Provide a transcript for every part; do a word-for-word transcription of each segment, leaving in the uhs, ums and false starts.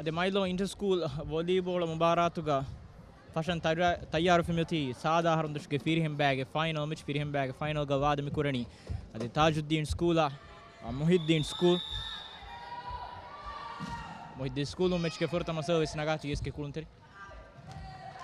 ދެ މައިލޯ އިންޓަ ސްކޫލް ވޮލީބޯޅަ މުބާރާތުގަ ފަށަން ތަރު-، ތައްޔާރުވެފައި އޮތީ ސާދާ އަހަރުން ދުވަސްގެ ފިރިހެން ބައިގެ ފައިނަލް މެޗް. ފިރިހެން ބައިގެ ފައިނަލްގަ ވާދަ މި ކުރަނީ އަދި ތާޖުއްދީން ސްކޫލާ، އަ، މުހިއްދީން ސްކޫލް. މުހިއްދީން ސްކޫލުން މެޗްގެ ފުރަތަމަ ސަރވިސް ނަގާ ޓީއެސްގެ ކުޅުންތެރި.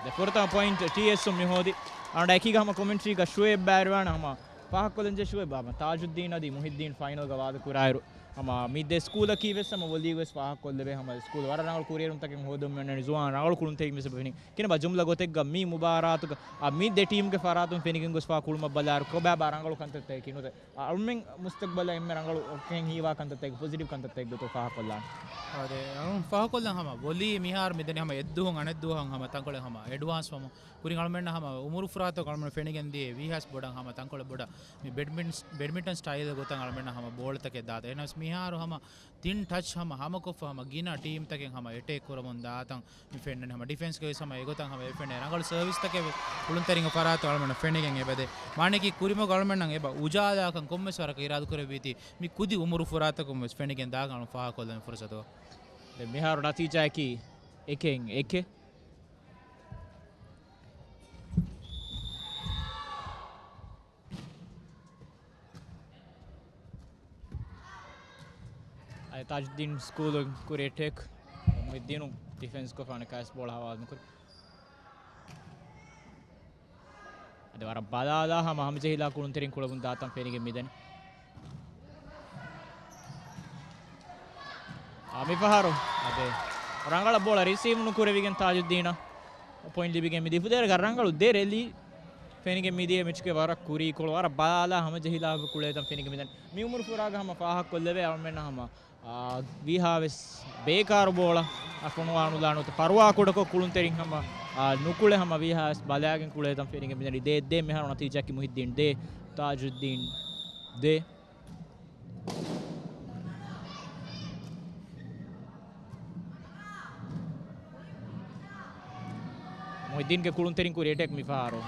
ދެ ފުރަތަމަ ޕޮއިންޓް ޓީއެސްއުން މި ހޯދި. އަނޑަ އެކީގަ ހަމަ ކޮމެންޓްރީގަ ޝުއޭބް ބައިވެރިވާނެ ހަމަ ފާހަގަކޮށްލަންޖެހޭ ޝުއޭބް ހަމަ ތާޖުއްދީން އަދި މުހިއްދީން ފައިނަލްގަ ވާދަ ކުރާއިރު ހަމަ މި ދެ ސްކޫލަކީ ވެސް ހަމަ ވޮލީ ވެސް ފާހަގަކޮށްލެވޭ ހަމަ ސްކޫލް ވަރަށް ރަނގަޅު ކުރިއެރުންތަކެއް ހޯދަމުން އެންނަނީ ޒުވާން ރަނގަޅު ކުޅުންތެރިން ވެސް ފެނި. ކިނަބަ ޖުމްލަ ގޮތެއްގަ މި މުބާރާތުގަ، އާ، މި ދެ ޓީމްގެ ފަރާތުން ފެނިގެން ގޮސްފާ ކުޅުމަށް ބަލާއިރު ކޮބާބާ ރަނގަޅު ކަންތައްތަކެއް ނުވަތަ އަޅުމެން މުސްތަގްބަލަށް އެންމެ ރަނގަޅު ކެން ހީވާ ކަންތައްތަކެއް ޕޮޒިޓިވް ކަންތައްތަކެއް ގޮތު ފާހަގަކޮށްލާނެ. އާދެ، އަޅުން ފާހަގަކޮށްލަން ހަމަ ވޮލީ މިހާރު މިދަނީ ހަމަ އެއްދުވަހުން އަނެއްދުވަހަށް ހަމަ ތަންކޮޅެއް ހަމަ އެޑްވާންސް ވަމުން. ކުރިން އަޅުމެންނަށް ހަމަ އުމުރު ފުރާތަކު އަޅުމެން ފެނިގެން ދިޔަ ވީހާވެސް ބޮޑަށް ހަމަ ތަންކޮޅެއް ބޮޑަށް މި ބެޑްމިންޓް، ބެޑްމިންޓަން ސްޓައިލް ގޮތަށް އަޅުމެންނަށް ހަމަ ބޯޅަތަކެއް ދާތަ. އެހެނަސް މިހާރު ހަމަ ތިން ޓަޗް ހަމަ ހަމަކޮށްފަ ހަމަ ގިނަ ޓީމްތަކެއް ހަމަ އެޓޭކް ކުރަމުން ދާތަން މި ފެންނަނީ. ހަމަ ޑިފެންސްގެ ވެސް ހަމަ އެގޮތަށް ހަމަ އެ ފެންނަނީ. ރަނގަޅު ސަރވިސްތަކެއް ވެސް ކުޅުންތެރިންގެ ފަރާތުން އަޅުމެންނަށް ފެނިގެން އެބަދޭ. މާނައަކީ ކުރިމަގު އަޅުމެންނަށް އެބަ އުޖާލާކަން ކޮންމެސް ވަރަކަށް އިރާދަކުރެއްވީތީ މި ކުދި އުމުރު ފުރާތަކުން ވެސް ފެނިގެން ދާކަން އަޅުން ފާހަގަކޮށްލަން ފުރުސަތު. ދެން މިހާރު ނަތީޖާއަކީ އެކެއް އެކެއް. އަދި ތާޖުއްދީން ސްކޫލުން ކުރި އެޓޭކް. މުހިއްދީނު ޑިފެންސް ކޮށްފަ އަނެއްކާވެސް ބޯޅަ ހަވާލު ނުކުރި. އަދި ވަރަށް ބަލާލާ ހަމަ ހަމަޖެހިލާ ކުޅުންތެރިން ކުޅަމުން ދާތަން ފެނިގެން މިދަނީ. އާ، މިފަހަރު އަދި ރަނގަޅަށް ބޯޅަ ރިސީވް ނުކުރެވިގެން ތާޖުއްދީނަށް ޕޮއިންޓް ލިބިގެން މިދީ. ފުދޭވަރަކަށް ރަނގަޅު ދެ ރެލީ ފެނިގެން މިދިޔަ މެޗުގެ ވަރަށް ކުރީކޮޅު، ވަރަށް ބަލާލާ ހަމަޖެހިލާ ކުޅޭތަން ފެނިގެން މިދަނީ. މި އުމުރު ފުރާގަ ހަމަ ފާހަގަކޮށްލެވޭ އަޅުމެންނަށް ހަމަ، އާ، ވީހާވެސް ބޭކާރު ބޯޅަ އަ ފޮނުވާނުލާނުތަ ފަރުވާ ކުޑަކޮށް ކުޅުންތެރިން ހަމަ، އާ، ނުކުޅެ ހަމަ ވީހާވެސް ބަލާގެން ކުޅޭތަން ފެނިގެން މިދަނީ. ދޭ، ދޭ މިހާރު ނަތީޖާއަކީ މުހިއްދީން ދޭ، ތާޖުއްދީން ދޭ. މުހިއްދީންގެ ކުޅުންތެރިން ކުރި އެޓޭކް މިފަހަރު.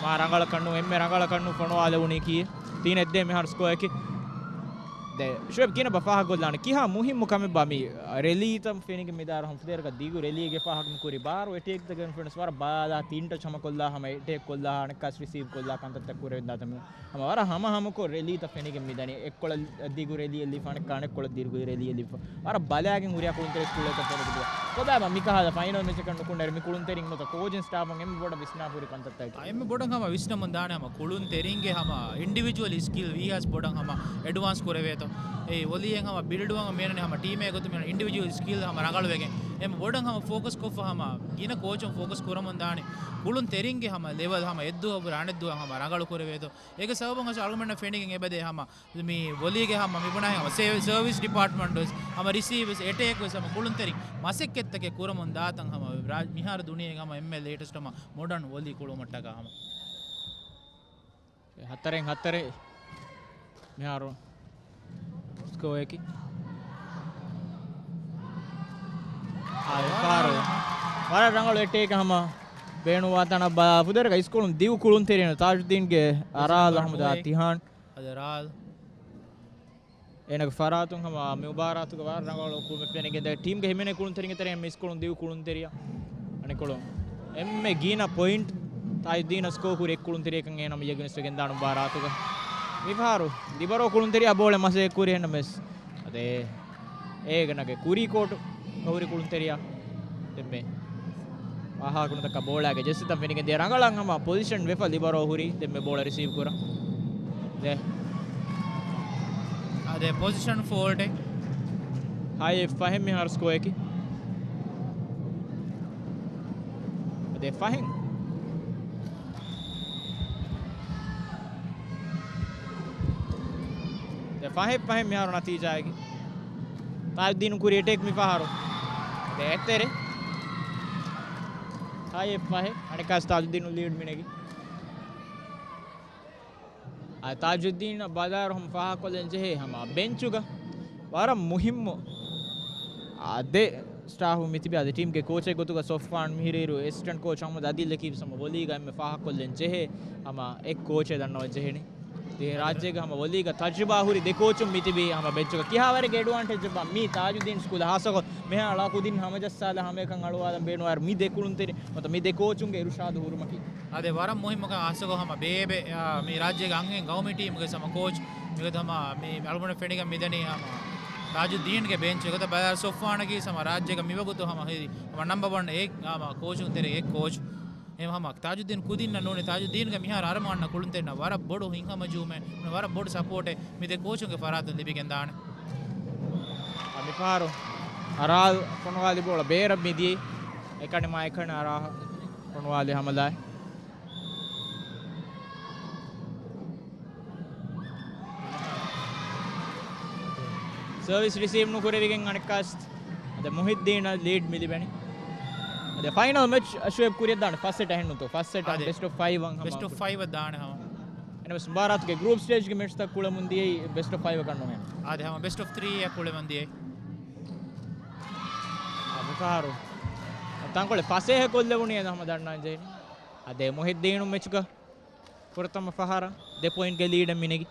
މާ ރަނގަޅަކަށް ނޫން، އެންމެ ރަނގަޅަކަށް ނޫން ފޮނުވާލެވުނީކީ. ތީނަ އެއްދޭ މިހާރު ސްކޯއަކީ. ދެ، ޝުއޭބް ކިނަބަ ފާހަގަކޮށްލާނެ. ކިހާ މުހިއްމު ކަމެއްބާ މި ރެލީތައް ފެނިގެން މިދާރު ހަމަ ފުދޭވަރަކަށް ދިގު ރެލީގެ ފާހަގަ މި ކުރި ބާރު އެޓޭކްތަކެއް ފެނަސް ވަރަށް ބާލާ ތިން ޓަޗް ހަމަކޮށްލާ ހަމަ އެޓޭކް ކޮށްލާ އަނެއްކާސް ރިސީވް ކޮށްލާ ކަންތައްތައް ކުރެވެން ދާތަ މި. ހަމަ ވަރަށް ހަމަ ހަމަކޮށް ރެލީތައް ފެނިގެން މިދަނީ. އެއްކޮޅަށް ދިގު ރެލީއެއް ލިބިފަ އަނެއްކާ އަނެއްކޮޅަށް ދިގު ރެލީއެއް ލިބިފަ. ވަރަށް ބަލާގެން ހުރިހާ ކުޅުންތެރި ސްކޫލްތައް ފެނިގެން ދިޔަ. ކޮބާބާ މިކަހަލަ ފައިނަލް މެޗަކަށް ނުކުންނައިރު މި ކުޅުންތެރިން ނުވަތަ ކޯޗިން ސްޓާފުން އެންމެ ބޮޑަށް ވިސްނާ ހުރި ކަންތައްތަކެއް. އާ، އެންމެ ބޮޑަށް ހަމަ ވިސްނަމުން ދާނެ ހަމަ ކުޅުންތެރިންގެ ހަމަ އިންޑިވިޖުއަލް ސްކިލް ވީހާސް ބޮޑަށް ހަމަ އެޑްވާންސް ކުރެވޭތޯ. އެ ވޮލީއެއް ހަމަ ބިލްޑްވަމަ މޭނަނީ ހަމަ ޓީމެއް ގޮތުން މޭނަ އިންޑިވިޖުއަލް ސްކިލް ހަމަ ރަނގަޅުވެގެން. އެންމެ ބޮޑަށް ހަމަ ފޯކަސް ކޮށްފަ ހަމަ ގިނަ ކޯޗުން ފޯކަސް ކުރަމުން ދާނެ. ކުޅުންތެރިންގެ ހަމަ ލެވަލް ހަމަ އެއްދުވަހަށްވުރެ އަނެއްދުވަހަށް ހަމަ ރަނގަޅު ކުރެވޭތޯ. އޭގެ ސަބަބުން އަޅުގަނޑަށް ފެނިގެން އެބަދޭ ހަމަ މި ވޮލީގެ ހަމަ މިބުނާހެން ހަމަ ސޭ-، ސަރވިސް ޑިޕާޓްމަންޓް ވެސް ހަމަ ރިސީވް ވެސް އެޓޭކް ވެސް ހަމަ ކުޅުންތެރިން މަސައްކަތްތަކެއް ކުރަމުން ދާތަން ހަމަ ރާ-، މިހާރު ދުނިޔޭގެ ހަމަ އެންމެ ލޭޓެސްޓް ހަމަ މޮޑަން ވޮލީ ކުޅުމަށްޓަކާ ހަމަ. ހަތަރެއް ހަތަރެއް މިހާރު ސްކޯއަކީ. އާ، އެފާރު. ވަރަށް ރަނގަޅު އެޓޭކް ހަމަ ބޭނުންވާ ތަނަށް ބާ-، ފުދޭވަރަކަށް ސްކޫލުން ދިގު ކުޅުންތެރިން ތާޖުއްދީންގެ އަރާލް އަހްމަދާ ތިހާން. އަދި ރާލް. އޭނަގެ ފަރާތުން ހަމަ މި މުބާރާތުގަ ވަރަށް ރަނގަޅު ކުޅުމެއް ފެނިގެންދޭ. ޓީމްގެ ހިމެނޭ ކުޅުންތެރިންގެ ތެރެއިން މި ސްކޫލުން ދިގު ކުޅުންތެރިޔާ. އަނެއްކޮޅުން އެންމެ ގިނަ ޕޮއިންޓް ތާޖުއްދީނަށް ސްކޯ ކުރި އެއް ކުޅުންތެރިޔަކަށް އޭނަ މި ޔަގީންވެސް ވެގެންދާނެ މުބާރާތުގަ. މިފަހަރު ލިބަރޯ ކުޅުންތެރިޔާ ބޯޅަ މަސައްކަތް ކުރި އެހެންނަމަވެސް އަދެ އޭގެ ނަގެ ކުރީ ކޯޓު ހުރި ކުޅުންތެރިޔާ ދެންމެ ވާހަކަ ކުނުތަކަށް ބޯޅައިގެ ޖެއްސިތަން ފެނިގެން ދިޔަ ރަނގަޅަށް ހަމަ ޕޮޒިޝަން ވެފަ ލިބަރޯ ހުރީ ދެންމެ ބޯޅަ ރިސީވް ކުރަން. ދެ. އާ، ދެ ޕޮޒިޝަން ފޯލްޓެއް. ހައެއް ފަހެއް މިހާރު ސްކޯއަކީ. ދެ ފަހެއް. ދެ ފަހެއް ފަހެއް މިހާރު ނަތީޖާއަކީ. ތާޖުއްދީނު ކުރި އެޓޭކް މިފަހަރު. ދެ އެތެރެ. ހައެއް ފަހެއް. އަނެއްކާސް ތާޖުއްދީނު ލީޑް މިނެގި. އާ، ތާޖުއްދީން ބަލާރު ހަމަ ފާހަގަކޮށްލަން ޖެހޭ ހަމަ ބެންޗުގަ ވަރަށް މުހިއްމު، އާ، ދެ ސްޓާފު މިތިބި އަދި ޓީމްގެ ކޯޗެއް ގޮތުގަ ސޮފްވާން މިހިރީރު އެސިސްޓެންޓް ކޯޗް އަހްމަދު އަދީލް ލަކީބް ހަމަ ވޮލީގަ އެންމެ ފާހަގަކޮށްލަން ޖެހޭ ހަމަ އެއް ކޯޗެއް ދަންނަވަން ޖެހެނީ. އެ ރާއްޖޭގެ ހަމަ ވޮލީގަ ތަޖުރިބާ ހުރި ދެ ކޯޗުން މިތިބީ ހަމަ ބެންޗުގަ. ކިހާވަރެއްގެ އެޑްވާންޓޭޖް ބާ މީ ތާޖުއްދީން ސްކޫލަށް ހާއްސަކޮށް މިހާރު އަޅާ ކުދިން ހަމަޖައްސާލާ ހަމައެކަން އަޅުވާލަން ބޭނުންވާ މި ދެ ކުޅުންތެރި ނުވަތަ މި ދެ ކޯޗުންގެ އިރުޝާދު ހުރުމަކީ. އާދެ، ވަރަށް މުހިއްމުކަން ހާއްސަކޮށް ހަމަ ބޭބެ، އާ، މި ރާއްޖޭގެ އަންހެން ގައުމީ ޓީމުގެ ހަމަ ކޯޗް މިގޮތަށް ހަމަ މި އަޅުގަނޑަށް ފެނިގެން މިދަނީ ހަމަ ތާޖުއްދީންގެ ބެންޗް. އެގޮތަށް ބަލާ ސޮފްވާނަކީ ހަމަ ރާއްޖޭގަ މިވަގުތު ހަމަ ހެދި ހަމަ ނަމްބަ ވަން އެއް ހަމަ ކޯޗުން ތެރޭ އެއް ކޯޗް. އެހެން ހަމަ ތާޖުއްދީން ކުދިންނަށް ނޫނީ ތާޖުއްދީންގެ މިހާރު އަރަމު އަންނަ ކުޅުންތެރިންނަށް ވަރަށް ބޮޑު ހިތްހަމަޖެހުމެއް، ވަރަށް ބޮޑު ސަޕޯޓެއް މި ދެ ކޯޗުންގެ ފަރާތުން ލިބިގެން ދާނެ. އާ، މިފަހަރު އަރާލް ފޮނުވާލި ބޯޅަ ބޭރަށް މިދިޔައީ. އެކަނި މާ އެކަނި އަރާ ފޮނުވާލި ހަމަލާއެއް. ސަރވިސް ރިސީވް ނުކުރެވިގެން އަނެއްކާސް އަދި މުހިއްދީނަށް ލީޑް މިލިބެނީ. އަދި ފައިނަލް މެޗް އަށުއެބް ކުރިއަށް ދާނެ ފަސް ސެޓް އެހެންނުތޯ؟ ފަސް ސެޓް އަދި ބެސްޓް އޮފް ފައިވް އަށް ހަމަ ބެސްޓް އޮފް ކުރި. ފައިވް އަށް ދާނެ ހަމަ. އެނަމަސް މުބާރާތުގެ ގްރޫޕް ސްޓޭޖްގެ މެޗްތައް ކުޅެމުން ދިޔައީ ބެސްޓް އޮފް ފައިވް އަކަށް ނުހެން. އާދެ، ހަމަ ބެސްޓް އޮފް ތްރީ އަށް ކުޅެމުން ދިޔައީ. އާ، މިފަހަރު ތަންކޮޅެއް ފަސޭހަ ކޮށްލެވުނީ އެން ހަމަ ދަންނަން ޖެހެނީ. އާދެ، މުހިއްދީނު މެޗުގަ ފުރަތަމަ ފަހަރަށް ދެ ޕޮއިންޓްގެ ލީޑެއް މިނެގި.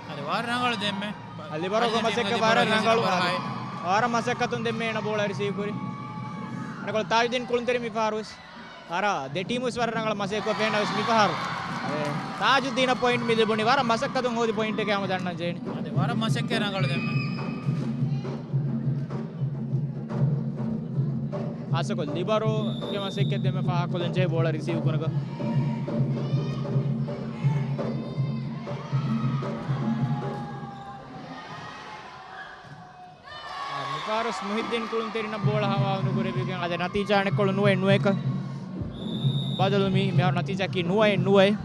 އަދި ވަރަށް ރަނގަޅު ދެންމެ. އަލިބަރޯގެ މަސައްކަތް ވަރަށް ރަނގަޅު. ވަރަށް މަސައްކަތުން ދެންމެ އޭނަ ބޯޅަ ރިސީވް ކުރި. ރަނގަޅު ތާޖުއްދީން ކުޅުންތެރި މި ފަހަރު ވެސް. އަރާ، ދެ ޓީމު ވެސް ވަރަށް ރަނގަޅަށް މަސައްކަތް ކޮށްފަ އޭނަ ވެސް މިފަހަރު. އެ، ތާޖުއްދީނަށް ޕޮއިންޓް މި ލިބުނީ ވަރަށް މަސައްކަތުން ހޯދި ޕޮއިންޓެކޭ ހަމަ ދަންނަން ޖެހެނީ. އަދި ވަރަށް މަސައްކަތް ރަނގަޅު ދެންމެ. ހާއްސަކޮށް ލިބަރޯގެ މަސައްކަތް ދެންމެ ފާހަގަކޮށްލަން ޖެހޭ ބޯޅަ ރިސީވް ކުރަން. އާ، މިފަހަރު ވެސް މުހިއްދީން ކުޅުންތެރިންނަށް ބޯޅަ ހަވާލު ކުރެވިގެން އަދި ނަތީޖާ އަނެއްކޮޅު ނުވައެއް ނުވައެކަށް ބަދަލުވީ. މިހާރު ނަތީޖާއަކީ ނުވައެއް ނުވައެއް.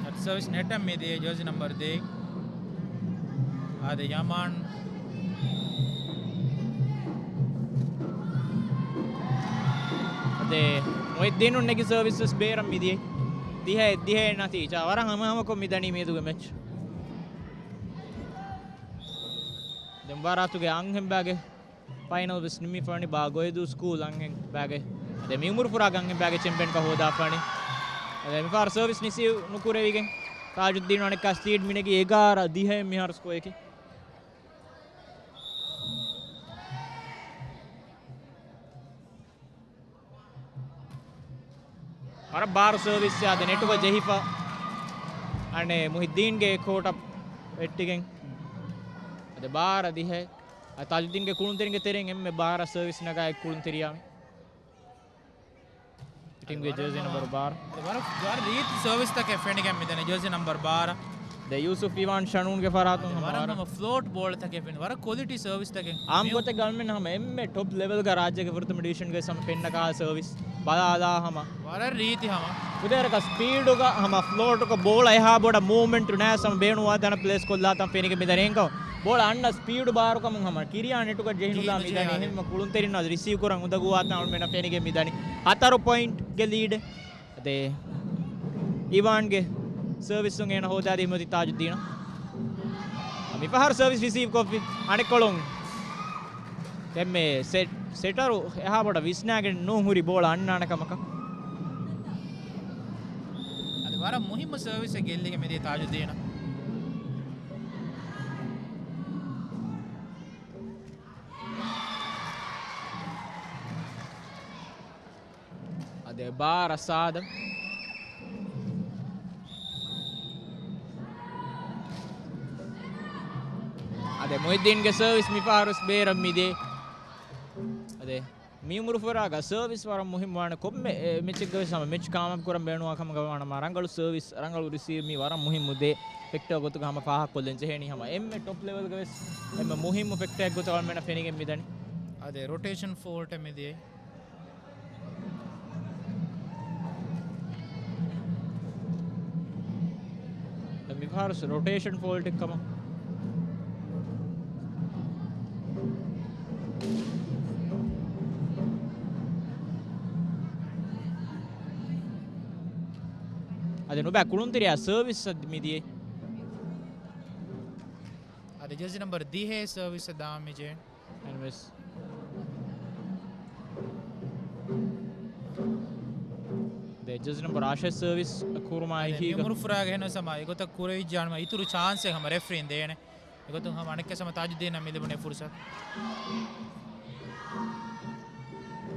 އަދި ސަރވިސް ނެޓަށް މިދިޔަ ޖާޒީ ނަމްބަރު ދޭއް. އާދެ، ޔަމާން. އާދެ، މުހިއްދީނު ނެގި ސަރވިސް ވެސް ބޭރަށް މިދިޔައީ. ދިހައެއް ދިހައެއް ނަތީޖާ. ވަރަށް ހަމަހަމަކޮށް މިދަނީ މިއަދުގެ މެޗް. ދެން މުބާރާތުގެ އަންހެން ބާގެ ފައިނަލް ވެސް ނިމިފަވަނީ ބާ ގޮއިދޫ ސްކޫލް އަންހެން ބާގެ. އަދި މި އުމުރު ފުރާގެ އަންހެން ބާގެ ޗެމްޕިއަންކަން ހޯދާފަވަނީ. އަދި މިފަހަރު ސަރވިސް ނިސީވް ނުކުރެވިގެން ތާޖުއްދީނު އަނެއްކާސް ލީޑް މިނެގި އެގާރަ ދިހައެއް މިހާރު ސްކޯއަކީ. ވަރަށް ބާރު ސަރވިސް އާދެ ނެޓުގަ ޖެހިފަ. އަނެއް މުހިއްދީންގެ ކޯޓަށް ވެއްޓިގެން. އަދި ބާރަ ދިހައެއް. އަދި ތާޖުއްދީންގެ ކުޅުންތެރިންގެ ތެރެއިން އެންމެ ބާރަ ސަރވިސް ނަގާ އެއް ކުޅުންތެރިޔާ މި. ޓީމްގެ ޖާޒީ ނަމްބަރު ބާރަ. ވަރަށް، ވަރަށް ރީތި ސަރވިސްތަކެއް ފެނިގެން މިދަނީ ޖާޒީ ނަމްބަރު ބާރަ. ދެ ޔޫސުފް އިވާން ޝަނޫންގެ ފަރާތުން ހަމަ ވަރަށް ވަރަށް ހަމަ ފްލޯޓް ބޯޅަތަކެއް ފެނި. ވަރަށް ކޮލިޓީ ސަރވިސްތަކެއް. އާއްމު ގޮތެއްގަ އަޅުމެން ހަމަ އެންމެ ޓޮޕް ލެވެލްގަ ރާއްޖޭގެ ފުރަތަމަ ޑިވިޝަންގަ ވެސް ހަމަ ފެންނަ ކަހަލަ ސަރވިސް ބަލާލާ ހަމަ. ވަރަށް ރީތި ހަމަ. ކުދިން ވަރަކަށް ސްޕީޑުގަ ހަމަ ފްލޯޓުގަ ބޯޅަ އެހާ ބޮޑަށް މޫވްމެންޓު ނާ ހަމަ ބޭނުންވާ ތަނަށް ޕްލޭސް ކޮށްލާ ތަން ފެނިގެން މިދަނީ އެންކަމް. ބޯޅަ އަންނަ ސްޕީޑު ބާރުކަމުން ހަމަ ކިރިޔާ ނެޓުގަ ޖެހިނުލާ ޖެހި މިދަނީ. ނުޖެހި އެހެންމަ ކުޅުންތެރިންނަށް ރިސީވް ކުރަން އުނދަގޫވާ ތަން އަޅުމެންނަށް ފެނިގެން މިދަނީ. ހަތަރު ޕޮއިންޓްގެ ލީޑެއް. އަދި އިވާންގެ ސަރވިސުން އޭނަ ހޯދާދީ މިއޮތީ ތާޖުއްދީނަށް. މިފަހަރު ސަރވިސް ރިސީވް ކޮށްފި. އަނެއްކޮޅުން އެންމެ ސެޓް، ސެޓަރު އެހާ ބޮޑަށް ވިސްނާގެން ނޫން ހުރި ބޯޅަ އަންނާނެ ކަމަކަށް. އަދި ވަރަށް މުހިއްމު ސަރވިސްއެއް ގެއްލިގެން މިދިޔަ ތާޖުއްދީނަށް. އަދި ބާރަ ސާދަ. އަދި މުހިއްދީންގެ ސަރވިސް މިފަހަރު ވެސް ބޭރަށް މިދޭ. އަދި މި އުމުރު ފުރާގަ ސަރވިސް ވަރަށް މުހިއްމުވާނެ. ކޮންމެ މެޗެއްގަ ވެސް ހަމަ މެޗް ކާމިޔާބު ކުރަން ބޭނުންވާ ކަމަކަށް ވާނަމަ ރަނގަޅު ސަރވިސް، ރަނގަޅު ރިސީވް މީ ވަރަށް މުހިއްމު ދޭ ފެކްޓަރ ގޮތުގަ ހަމަ ފާހަގަކޮށްލަން ޖެހޭނީ. ހަމަ އެންމެ ޓޮޕް ލެވެލްގަ ވެސް އެންމެ މުހިއްމު ފެކްޓަރެއް ގޮތަށް އަޅުމެންނަށް ފެނިގެން މިދަނީ. އާދެ، ރޮޓޭޝަން ފޯލްޓެއް މިދިޔައީ. މިފަހަރު ރޮޓޭޝަން ފޯލްޓެއް ކަމަށް. އަދި ނުބައި ކުޅުންތެރިޔާ ސަރވިސް އަށް މިދިޔައީ. އަދި ޖެރސި ނަމްބަރު ދިހައެއް ސަރވިސް އަށް ދާން މި ޖޭން. އެންވެސް ދެ ޖެރސި ނަމްބަރު އަށެއް ސަރވިސް ކުރުމާ އަދި އެކީގަ. މި އުމުރު ފުރާގެ ހެނަސް ހަމަ އެގޮތަށް ކުރެވިއްޖާނަމަ އިތުރު ޗާންސެއް ހަމަ ރެފްރީން ދޭނެ. އެގޮތުން ހަމަ އަނެއްކާ ހަމަ ތާޖުއްދީނަށް މި ލިބުނީ ފުރުސަތު.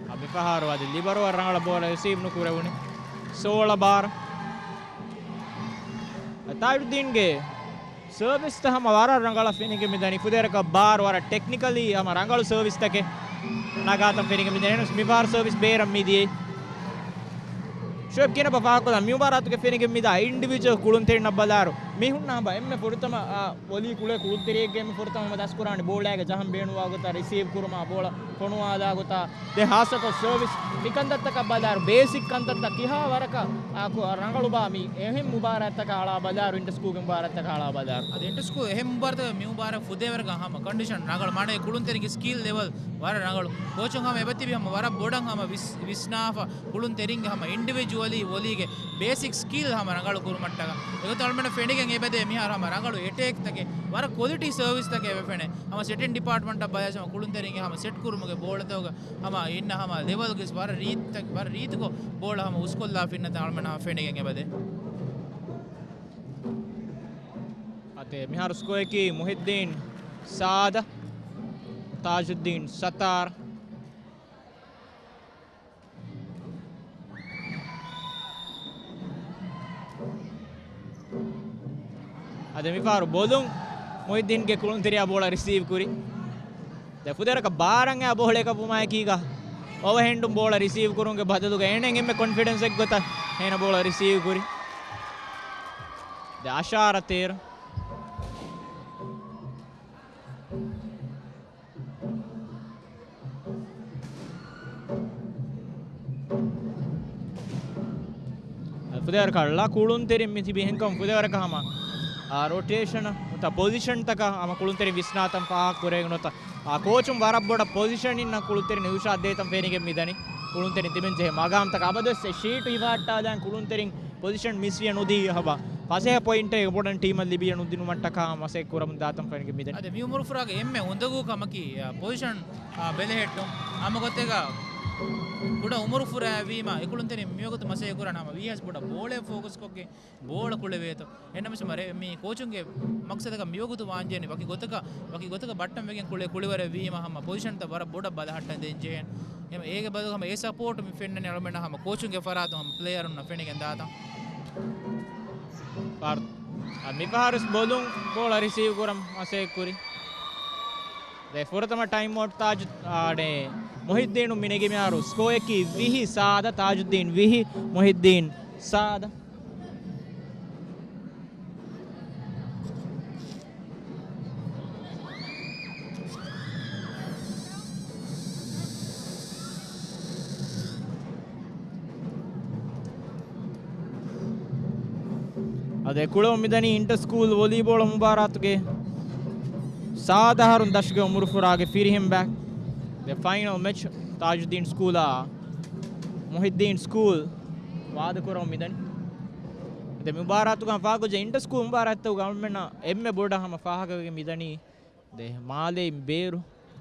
އަ، މިފަހަރު އަދި ލިބަރޯ ރަނގަޅަށް ބޯޅަ ރިސީވް ނުކުރެވުނީ. ސޯޅަ ބާރަ. އަ، ތާޖުއްދީންގެ ސަރވިސްތައް ހަމަ ވަރަށް ރަނގަޅަށް ފެނިގެން މިދަނީ. ފުދޭވަރަކަށް ބާރު ވަރަށް ޓެކްނިކަލީ ހަމަ ރަނގަޅު ސަރވިސްތަކެއް ނަގާތަން ފެނިގެން މިދަނީ. މިފަހަރު ސަރވިސް ބޭރަށް މިދިޔައީ. ޝުއޭބް ކިނަބަ ފާހަގަކޮށްލާ މި މުބާރާތުގެ ފެނިގެން މިދާ އިންޑިވިޖުއަލް ކުޅުންތެރިންނަށް ބަލާއިރު، މީހުންނަށް ހަމަ އެންމެ ފުރަތަމަ، އާ، ވޮލީ ކުޅޭ ކުޅުންތެރިއެއްގެ އެންމެ ފުރަތަމަ ހަމަ ދަސްކުރާނީ ބޯޅައިގެ ޖަހަން ބޭނުންވާ ގޮތަށް ރިސީވް ކުރުމާ ބޯޅަ ފޮނުވާލާ ގޮތާ ދެ ހާއްސަކޮށް ސަރވިސް މިކަންތައްތަކަށް ބަލާއިރު ބޭސިކް ކަންތައްތައް ކިހާ ވަރަކަށް އާ ކު-، ރަނގަޅުބާ މި އެހެން މުބާރާތްތަކަށް އަޅާ ބަލާއިރު އިންޓަސްކޫލްގެ މުބާރާތްތަކަށް އަޅާ ބަލާއިރު. އަދި އިންޓަސްކޫލް އެހެން މުބާރާތަކަށް މި މުބާރާތް ފުދޭވަރަކަށް ހަމަ ކޮންޑިޝަން ރަނގަޅު މާނައިގެ ކުޅުންތެރިންގެ ސްކިލް ލެވަލް ވަރަށް ރަނގަޅު. ކޯޗުން ހަމަ އެބަތިބި ހަމަ ވަރަށް ބޮޑަށް ހަމަ ވިސް-، ވިސްނާފަ ކުޅުންތެރިންގެ ހަމަ އިންޑިވިޖުއަލީ ވޮލީގެ ބޭސިކް ސްކިލް ހަމަ ރަނގަޅު ކުރުމަށްޓަކަ. އެގޮތަށް އަޅުމެންނަށް ފެނިގެން އެބަދޭ މިހާރު ހަމަ ރަނގަޅު އެޓޭކްތަކެއް ވަރަށް ކޮލިޓީ ސަރވިސްތަކެއް އެބަ ފެނޭ. ހަމަ ސެޓިން ޑިޕާޓްމަންޓަށް ބަލާއިރު ހަމަ ކުޅުންތެރިންގެ ހަމަ ސެޓް ކުރުމުގެ ބޯޅަތަކުގަ ހަމަ އިންނަ ހަމަ ލެވަލްގެ ވަރަށް ރީތި، ވަރަށް ރީތިކޮށް ބޯޅަ ހަމަ އުސްކޮށްލާ ފިންނަތަން އަޅުމެންނަށް ހަމަ ފެނިގެން އެބަދޭ. އަދި މިހާރު ސްކޯއަކީ މުހިއްދީން ސާދަ، ތާޖުއްދީން ސަތާރަ. އަދި މިފަހަރު ބޮލުން މުހިއްދީންގެ ކުޅުންތެރިޔާ ބޯޅަ ރިސީވް ކުރި. ދެ ފުދޭވަރަކަށް ބާރަށް އާ ބޯޅަ އެކަށް ވުމާއެކީގަ އޯވަހެންޑުން ބޯޅަ ރިސީވް ކުރުމުގެ ބަދަލުގަ އޭނަ އެންމެ ކޮންފިޑެންސް އެއްގޮތަށް އޭނަ ބޯޅަ ރިސީވް ކުރި. ދެ އަށާރަ ތޭރަ. ފުދޭވަރަކަށް ޅަ ކުޅުންތެރިން މި ތިބި ހެންކަމުން ފުދޭވަރަކަށް ހަމަ، އާ، ރޮޓޭޝަނަށް ނުވަތަ ޕޮޒިޝަންތަކަށް ހަމަ ކުޅުންތެރިން ވިސްނާތަން ފާހަގަ ކުރެވި ނުވަތަ، އާ، ކޯޗުން ވަރަށް ބޮޑަށް ޕޮޒިޝަނިންނަށް ކުޅުންތެރިން އިރުޝާދް ދޭތަން ފެނިގެން މިދަނީ. ކުޅުންތެރިން ތިބެން ޖެހޭ މަގާމްތަކަށް އަބަދުވެސް އެ ޝީޓު ހިފަހައްޓާލާން ކުޅުންތެރިން ޕޮޒިޝަން މިސްވިޔަ ނުދީ ހަބާ ފަސޭހަ ޕޮއިންޓެއް ބޮޑަށް ޓީމަށް ލިބިޔަ ނުދިނުމަށްޓަކާ މަސައްކަތް ކުރަމުން ދާތަން ފެނިގެން މިދަނީ. އަދި މި އުމުރު ފުރާގެ އެންމެ އުނދަގޫ ކަމަކީ، އާ، ޕޮޒިޝަން، އާ، ބެލެހެއްޓުން. ހަމަ ގޮތެއްގަ ކުޑަ އުމުރު ފުރާ ވީމަ އެކުޅުންތެރިން މިވަގުތު މަސައްކަތް ކުރާން ހަމަ ވީހާވެސް ބޮޑަށް ބޯޅައަށް ފޯކަސް ކޮށްގެން ބޯޅަ ކުޅެވޭތޯ. އެހެންނަމަވެސް މަ ރޭ-، މި ކޯޗުންގެ މަގްސަދަކަށް މިވަގުތު ވާންޖެހެނީ ވަކި ގޮތަކަށް، ވަކި ގޮތަކަށް ބައްޓަން ވެގެން ކުޅެ-، ކުޅިވަރެއް ވީމަ ހަމަ ޕޮޒިޝަންތައް ވަރަށް ބޮޑަށް ބަލަހައްޓަން ދޭން ޖެހޭނެ. އެހެން އޭގެ ބަދަލު ހަމަ އެ ސަޕޯޓް މި ފެންނަނީ އަޅުމެންނަށް ހަމަ ކޯޗުންގެ ފަރާތުން ހަމަ ޕްލޭޔަރުންނަށް ފެނިގެން ދާތަން. ފާރު-، އަ، މިފަހަރު ބޮލުން ބޯޅަ ރިސީވް ކުރަން މަސައްކަތް ކުރި. ދެ ފުރަތަމަ ޓައިމް އައުޓް ތާޖު-، އާ، އަނެއް، މުހިއްދީނު މި ނެގި މިހާރު ސްކޯއަކީ ވިހި ސާދަ، ތާޖުއްދީން ވިހި، މުހިއްދީން ސާދަ. އަދި ކުޅެވުން މިދަނީ އިންޓަ ސްކޫލް ވޮލީބޯޅަ މުބާރާތުގެ ސާދަ އަހަރުން ދަށުގެ އުމުރުފުރާގެ ފިރިހެން ބައި. ދެ ފައިނަލް މެޗް ތާޖުއްދީން ސްކޫލާ މުހިއްދީން ސްކޫލް ވާދަކުރަމުން މިދަނީ. ދެ މި މުބާރާތުގަ ފާގޮޖެ އިންޓަ ސްކޫލް މުބާރާތްތަކުގަ އަޅުމެންނަށް އެންމެ ބޮޑަށް ހަމަ ފާހަގަވެގެން މިދަނީ ދެ މާލެއިން ބޭރު،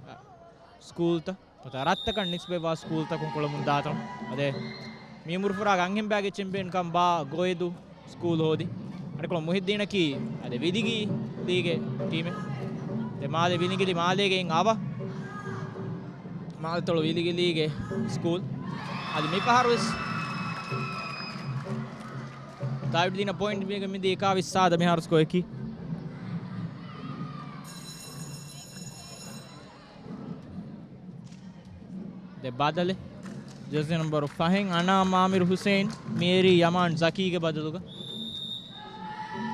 އަ، ސްކޫލްތައް. ނުވަތަ ރަށްތަކަށް ނިސްބަތްވާ ސްކޫލްތަކުން ކުޅަމުން ދާތަން. އަދެ މި އުމުރުފުރާގެ އަންހެންބައިގެ ޗެމްޕިއަންކަން ބާ ގޮއެދޫ ސްކޫލް ހޯދި. އަނެއްކޮޅު މުހިއްދީނަކީ އަދެ ވިލިގިލީގެ ޓީމެއް. ދެ މާލެ ވިލިގިލި މާލޭގެ އިން އަވަ. މާލެތޮޅު ވިލިގިލީގެ ސްކޫލް. އަދި މިފަހަރުވެސް ތާއިބް ދީނަ ޕޮއިންޓް މީގަ މިދީ އެކާވީސް ސާދަ މިހާރު ސްކޯއަކީ. ދެ ބަދަލެއް. ޖެރސީ ނަމްބަރު ފަހެއް އަނާ މާމިރު ހުސެއިން، މިއެރީ ޔަމާން ޒަކީގެ ބަދަލުގަ.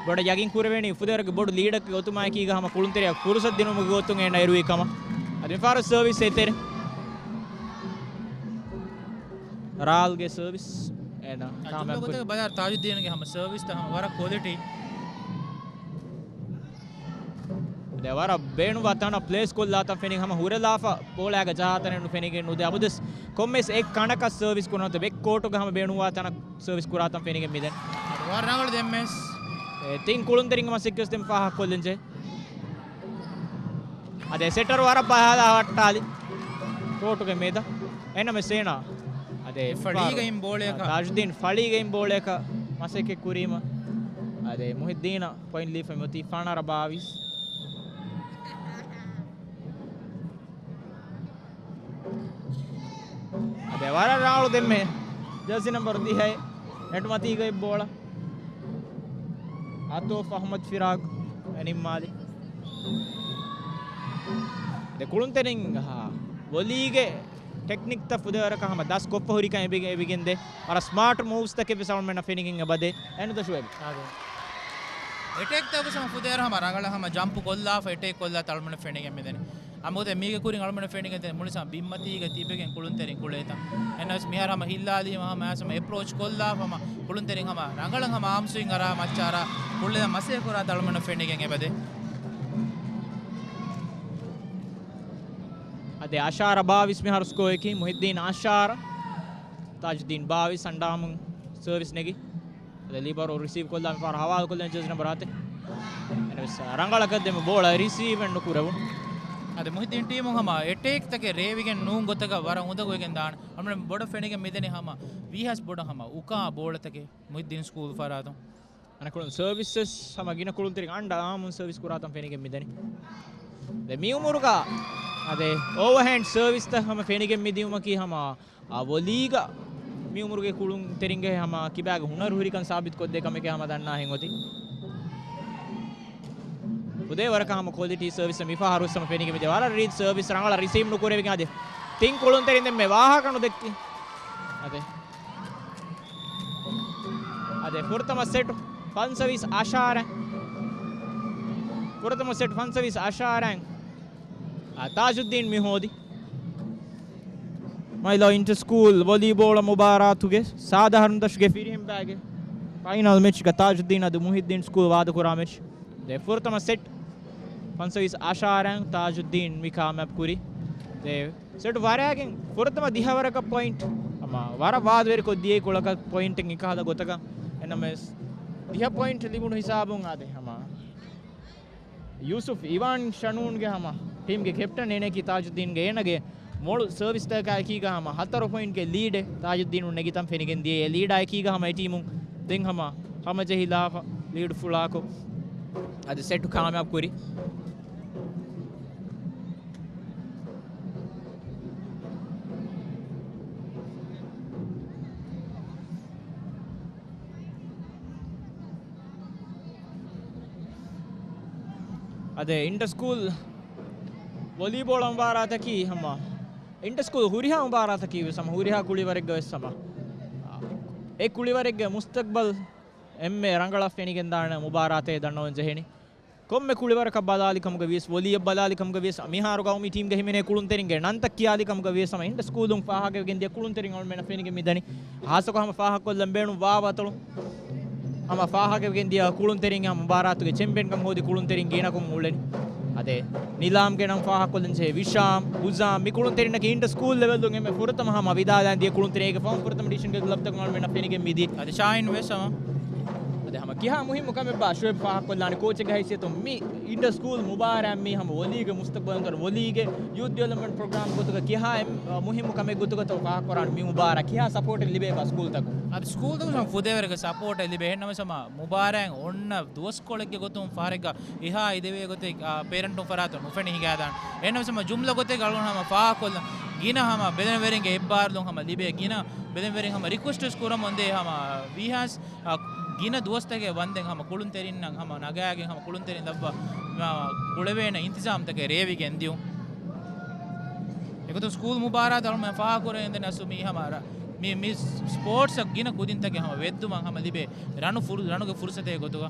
ބޮޑަށް ޔަގީން ކުރެވޭނީ އުފުދޭވަރުގެ ބޮޑު ލީޑަކެއް އޮތުމާއެކީގަ ހަމަ ކުޅުންތެރިޔާ ފުރުސަތު ދިނުމުގެ ގޮތުން އޭނަ އެރުވި ކަމަށް. އަދި މިފަހަރު ސަރވިސް އެތެރެ. ރާލްގެ ސަރވިސް އޭނަ އަ، ކާމިޔާބު ކުރި. ގޮތަކަށް ބަލާ ތާޖުއްދީންގެ ހަމަ ސަރވިސްތައް ހަމަ ވަރަށް ކޮލިޓީ. ވަރަށް ބޭނުންވާ ތަނަށް ޕްލޭސް ކޮށްލާތަން ފެނިގެން ހަމަ ހުރެލާފަ ބޯޅައިގަ ޖަހާ ތަނެއް ނުފެނިގެން ނުދޭ. އަބަދުވެސް ކޮންމެސް އެއް ކަނަކަށް ސަރވިސް ކުރަން އެއް ކޯޓުގަ ހަމަ ބޭނުންވާ ތަނަށް ސަރވިސް ކުރާތަން ފެނިގެން މިދަނީ. ވަރަށް ރަނގަޅު ދެންމެސް. އެ، ތިން ކުޅުންތެރިންގެ މަސައްކަތް ދެން ފާހަގަކޮށްލަންޖެހޭ. އަދި ސެޓަރު ވަރަށް ބަހަލާ ވައްޓާލި ކޯޓުގެ މެދަށް. އެނަމެސް އޭނާ އަދި ފަޅީގައިން ބޯޅަޔަކަށް. ތާޖުއްދީން ފަޅީގައިން ބޯޅަޔަކަށް މަސައްކަތް ކުރީމަ. އަދި މުހިއްދީނަށް ޕޮއިންޓް ލިބިފައި އޮތީ ފަނަރަ ބާވީސް. އަދި ވަރަށް ރަނގަޅު ދެންމެ ޖާސި ނަމްބަރު ދިހައެއް ނެޓް މަތީގައި ބޯޅަ އަތޯފް އަހްމަދު ފިރާގް އެ ނިންމާލި. ދެ ކުޅުންތެރިން ވޮލީގެ ޓެކްނިކްތައް ފުދޭވަރަކަށް ހަމަ ދަސް ކޮށްފަ ހުރިކަން އެބި-، އެބިގެންދޭ. ވަރަށް ސްމާޓް މޫވްސްތަކެއް ވެސް އަޅުމެންނަށް ފެނިގެން އެބަދޭ. އެން ދަށު އެބި. އެޓޭކްތައް ވެސް ހަމަ ފުދޭވަރަށް ހަމަ ރަނގަޅަށް ހަމަ ޖަމްޕް ކޮށްލާފަ އެޓޭކް ކޮށްލާ އަޅުމެންނަށް ފެނިގެން މިދަނީ. އަމުދެ މީގެ ކުރިން އަޅުމެންނަށް ފެނިގެން މުޅި ސަމަ ބިންމަތީގަ ތިބެގެން ކުޅުންތެރިން ކުޅޭތަން. އެންނަސް މިހާރު ހަމަ ހިއްލާލީމަ ހަމަ އައިސް ހަމަ އެޕްރޯޗް ކޮށްލާފަ ހަމަ ކުޅުންތެރިން ހަމަ ރަނގަޅަށް ހަމަ އާމް ސްވިން އަރާ މައްޗަށް އަރާ ކުޅެލަން މަސައްކަތް ކުރާތަން އަޅުމެންނަށް ފެނިގެން އެބަދޭ. އަދި އަށާރަ ބާވީސް މިހާރު ސްކޯއަކީ މުހިއްދީން އަށާރަ، ތާޖުއްދީން ބާވީސް. އަންޑާމުން ސަރވިސް ނެގި އަދި ލިބަރޯ ރިސީވް ކޮށްލާ މިފަހަރު ހަވާލުކޮށްލަން ޖާސި ނަމްބަރު ހަތެއް. އެން ވެސް ރަނގަޅަކަށް ދެމެ ބޯޅަ ރިސީވެއް ނުކުރެވުނު. އަދި މުހިއްދީން ޓީމުން ހަމަ އެޓޭކްތަކެއް ރޭވިގެން ނޫން ގޮތަކަށް ވަރަށް އުނދަގޫވެގެން ދާނެ. އަމަން ބޮޑަށް ފެނިގެން މިދަނީ ހަމަ ވީހާސް ބޮޑަށް ހަމަ އުކާ ބޯޅަތަކެއް މުހިއްދީން ސްކޫލް ފަރާތުން. އަނެއްކޮޅުން ސަރވިސް ވެސް ހަމަ ގިނަ ކުޅުންތެރިން އަންޑާމުން ސަރވިސް ކުރާތަން ފެނިގެން މިދަނީ. ދެ މި އުމުރުގަ އަދެ އޯވަހޭންޑް ސަރވިސްތައް ހަމަ ފެނިގެން މިދިޔުމަކީ ހަމަ އާ، ވޮލީގަ މި އުމުރުގެ ކުޅުންތެރިންގެ ހަމަ ކިބާގެ ހުނަރު ހުރިކަން ސާބިތުކޮށްދޭ ކަމެކޭ ހަމަ ދަންނާހެން އޮތީ. ފުދޭ ވަރަކަށް ހަމަ ކޮލިޓީ ސަރވިސް މިފަހަރު ހަމަ ފެނިގެން މިދެ ވަރަށް ރީތި ސަރވިސް ރަނގަޅަށް ރިސީވް ނުކުރެވިގެން އަދި ތިން ކުޅުންތެރިން ދެންމެ ވާހަކަ ނުދެއްކި. އަދެ. އަދެ ފުރަތަމަ ސެޓް ފަންސަވީސް އަށާރަ. ފުރަތަމަ ސެޓް ފަންސަވީސް އަށާރަ. އާ، ތާޖުއްދީން މި ހޯދި. މައިލާ އިންޓަ ސްކޫލް ވޮލީބޯޅަ މުބާރާތުގެ ސާދަ އަހަރުން ދަށުގެ ފިރިހެން ބައިގެ ފައިނަލް މެޗްގަ ތާޖުއްދީން އަދި މުހިއްދީން ސްކޫލް ވާދަކުރާ މެޗް. ދެ ފުރަތަމަ ސެޓް ފަންސަވީސް އަށާރަ ތާޖުއްދީން މި ކާމިޔާބު ކުރި. ދެ ސެޓް ވަރައިގެން ފުރަތަމަ ދިހަވަރަކަށް ޕޮއިންޓް ހަމަ ވަރަށް ވާދަވެރިކޮށް ދިޔައީ ކުޅަކަށް ޕޮއިންޓެއް އެކަހަލަ ގޮތަކަށް. އެންނަމެސް ދިހަ ޕޮއިންޓް ލިބުނު ހިސާބުން އާދެ ހަމަ ޔޫސުފް އިވާން ޝަނޫންގެ ހަމަ ޓީމްގެ ކެޕްޓަން އޭނަގެ ތާޖުއްދީންގެ އޭނަގެ މޮޅު ސަރވިސްތަކާ އެކީގަ ހަމަ ހަތަރު ޕޮއިންޓްގެ ލީޑެއް ތާޖުއްދީނު ނެގިތަން ފެނިގެން ދިޔަ. އެ ލީޑާ އެކީގަ ހަމަ އެ ޓީމުން ދެން ހަމަ ހަމަޖެހިލާފަ ލީޑް ފުޅާކޮށް އަދި ސެޓް ކާމިޔާބު ކުރި. އަދެ އިންޓަ ސްކޫލް ވޮލީބޯޅަ މުބާރާތަކީ ހަމަ އިންޓަ ސްކޫލް ހުރިހާ މުބާރާތަކީ ވެސް ހަމަ ހުރިހާ ކުޅިވަރެއްގަ ވެސް ހަމަ އެ ކުޅިވަރެއްގެ މުސްތަގްބަލް އެންމެ ރަނގަޅަށް ފެނިގެންދާނެ މުބާރާތެއް ދަންނަވަން ޖެހެނީ. ކޮންމެ ކުޅިވަރަކަށް ބަލާލި ކަމުގަ ވިޔަސް، ވޮލީއަށް ބަލާލި ކަމުގަ ވިޔަސް، މިހާރު ގައުމީ ޓީމްގެ ހިމެނޭ ކުޅުންތެރިންގެ ނަންތައް ކިޔާލި ކަމުގަ ވިޔަސް ހަމަ އިންޓަ ސްކޫލުން ފާހަގަވެގެން ދިޔަ ކުޅުންތެރިން އަޅުމެންނަށް ފެނިގެން މިދަނީ. ހާއްސަކޮށް ހަމަ ފާހަގަކޮށްލަން ބޭނުން ވާ ވަތޮޅު ހަމަ ފާހަގަވެގެން ދިޔަ ކުޅުންތެރިން ހަމަ މުބާރާތުގެ ޗެމްޕިއަންކަން ހޯދި ކުޅުންތެރިން ގިނަކުން އުޅެނީ. އަދެ ނިލާމްގެ ނަން ފާހަގަކޮށްލަން ޖެހޭ ވިޝާމް، ހުޒާމް މި ކުޅުންތެރިންނަކީ އިންޓަ ސްކޫލް ލެވެލްދުން އެންމެ ފުރަތަމަ ހަމަ ވިދާލަން ދިޔަ ކުޅުންތެރިން އޭގެ ފަހުން ފުރަތަމަ ޑިވިޝަންގެ ކްލަބްތަކުން އަޅުމެންނަށް ފެނިގެން މިދިޔަ. އަދި ޝާހިން ވެސް ހަމަ އަދި ހަމަ ކިހާ މުހިއްމު ކަމެއްބާ ޝުއޭބް ފާހަގަކޮށްލާނެ ކޯޗެއްގެ ހައިސިއްޔަތުން މި އިންޓަ ސްކޫލް މުބާރާތް މީ ހަމަ ވޮލީގެ މުސްތަގްބަލުން ވޮލީގެ ޔޫތް ޑިވެލޮޕްމަންޓް ޕްރޮގްރާމް ގޮތުގަ ކިހާ އެއް، އަ، މުހިއްމު ކަމެއް ގޮތުގަ ތަ ފާހަގަކުރާނެ މި މުބާރާތް ކިހާ ސަޕޯޓެއް ލިބޭ ބާ ސްކޫލްތަކުން؟ އަދި ސްކޫލްތަކުން ފުދޭވަރެއްގެ ސަޕޯޓެއް ލިބޭ. އެހެންނަމަވެސް ހަމަ މުބާރާތް އޮންނަ ދުވަސްކޮޅެއްގެ ގޮތުން ފަހަރެއްގަ އެހާ އިދެވޭ ގޮތެއް، އާ، ޕޭރެންޓުން ފަރާތުން ނުފެނި ހިނގާދާނެ. އެހެންނަމަވެސް ހަމަ ޖުމްލަ ގޮތެއް އަޅުގަނޑު ހަމަ ފާހަގަކޮށްލަން ގިނަ ހަމަ ބެލެނިވެރިންގެ އެއްބާރުލުން ހަމަ ލިބޭ. ގިނަ ބެލެނިވެރިން ހަމަ ރިކުއެސްޓް ވެސް ކުރަމުން ދޭ ހަމަ ވީހާސް، އާ، ގިނަ ދުވަސްތަކެއް ވަންދެން ހަމަ ކުޅުންތެރިންނަށް ހަމަ ނަގާގެން ހަމަ ކުޅުންތެރިން ލައްވާ، އާ، ކުޅެވޭނެ އިންތިޒާމްތަކެއް ރޭވިގެން ދިޔުން. އެގޮތުން ސްކޫލް މުބާރާތް އަޅުމެން ފާހަގަކުރެވެންދެން އަސްލު މީ ހަމަ ރަ-، މި، މި ސްޕޯޓްސް ގިނަ ކުދިންތަކެއް ހަމަ ވެއްދުމަށް ހަމަ ލިބޭ ރަނު ފުރު-، ރަނުގެ ފުރުސަތެއް ގޮތުގަ.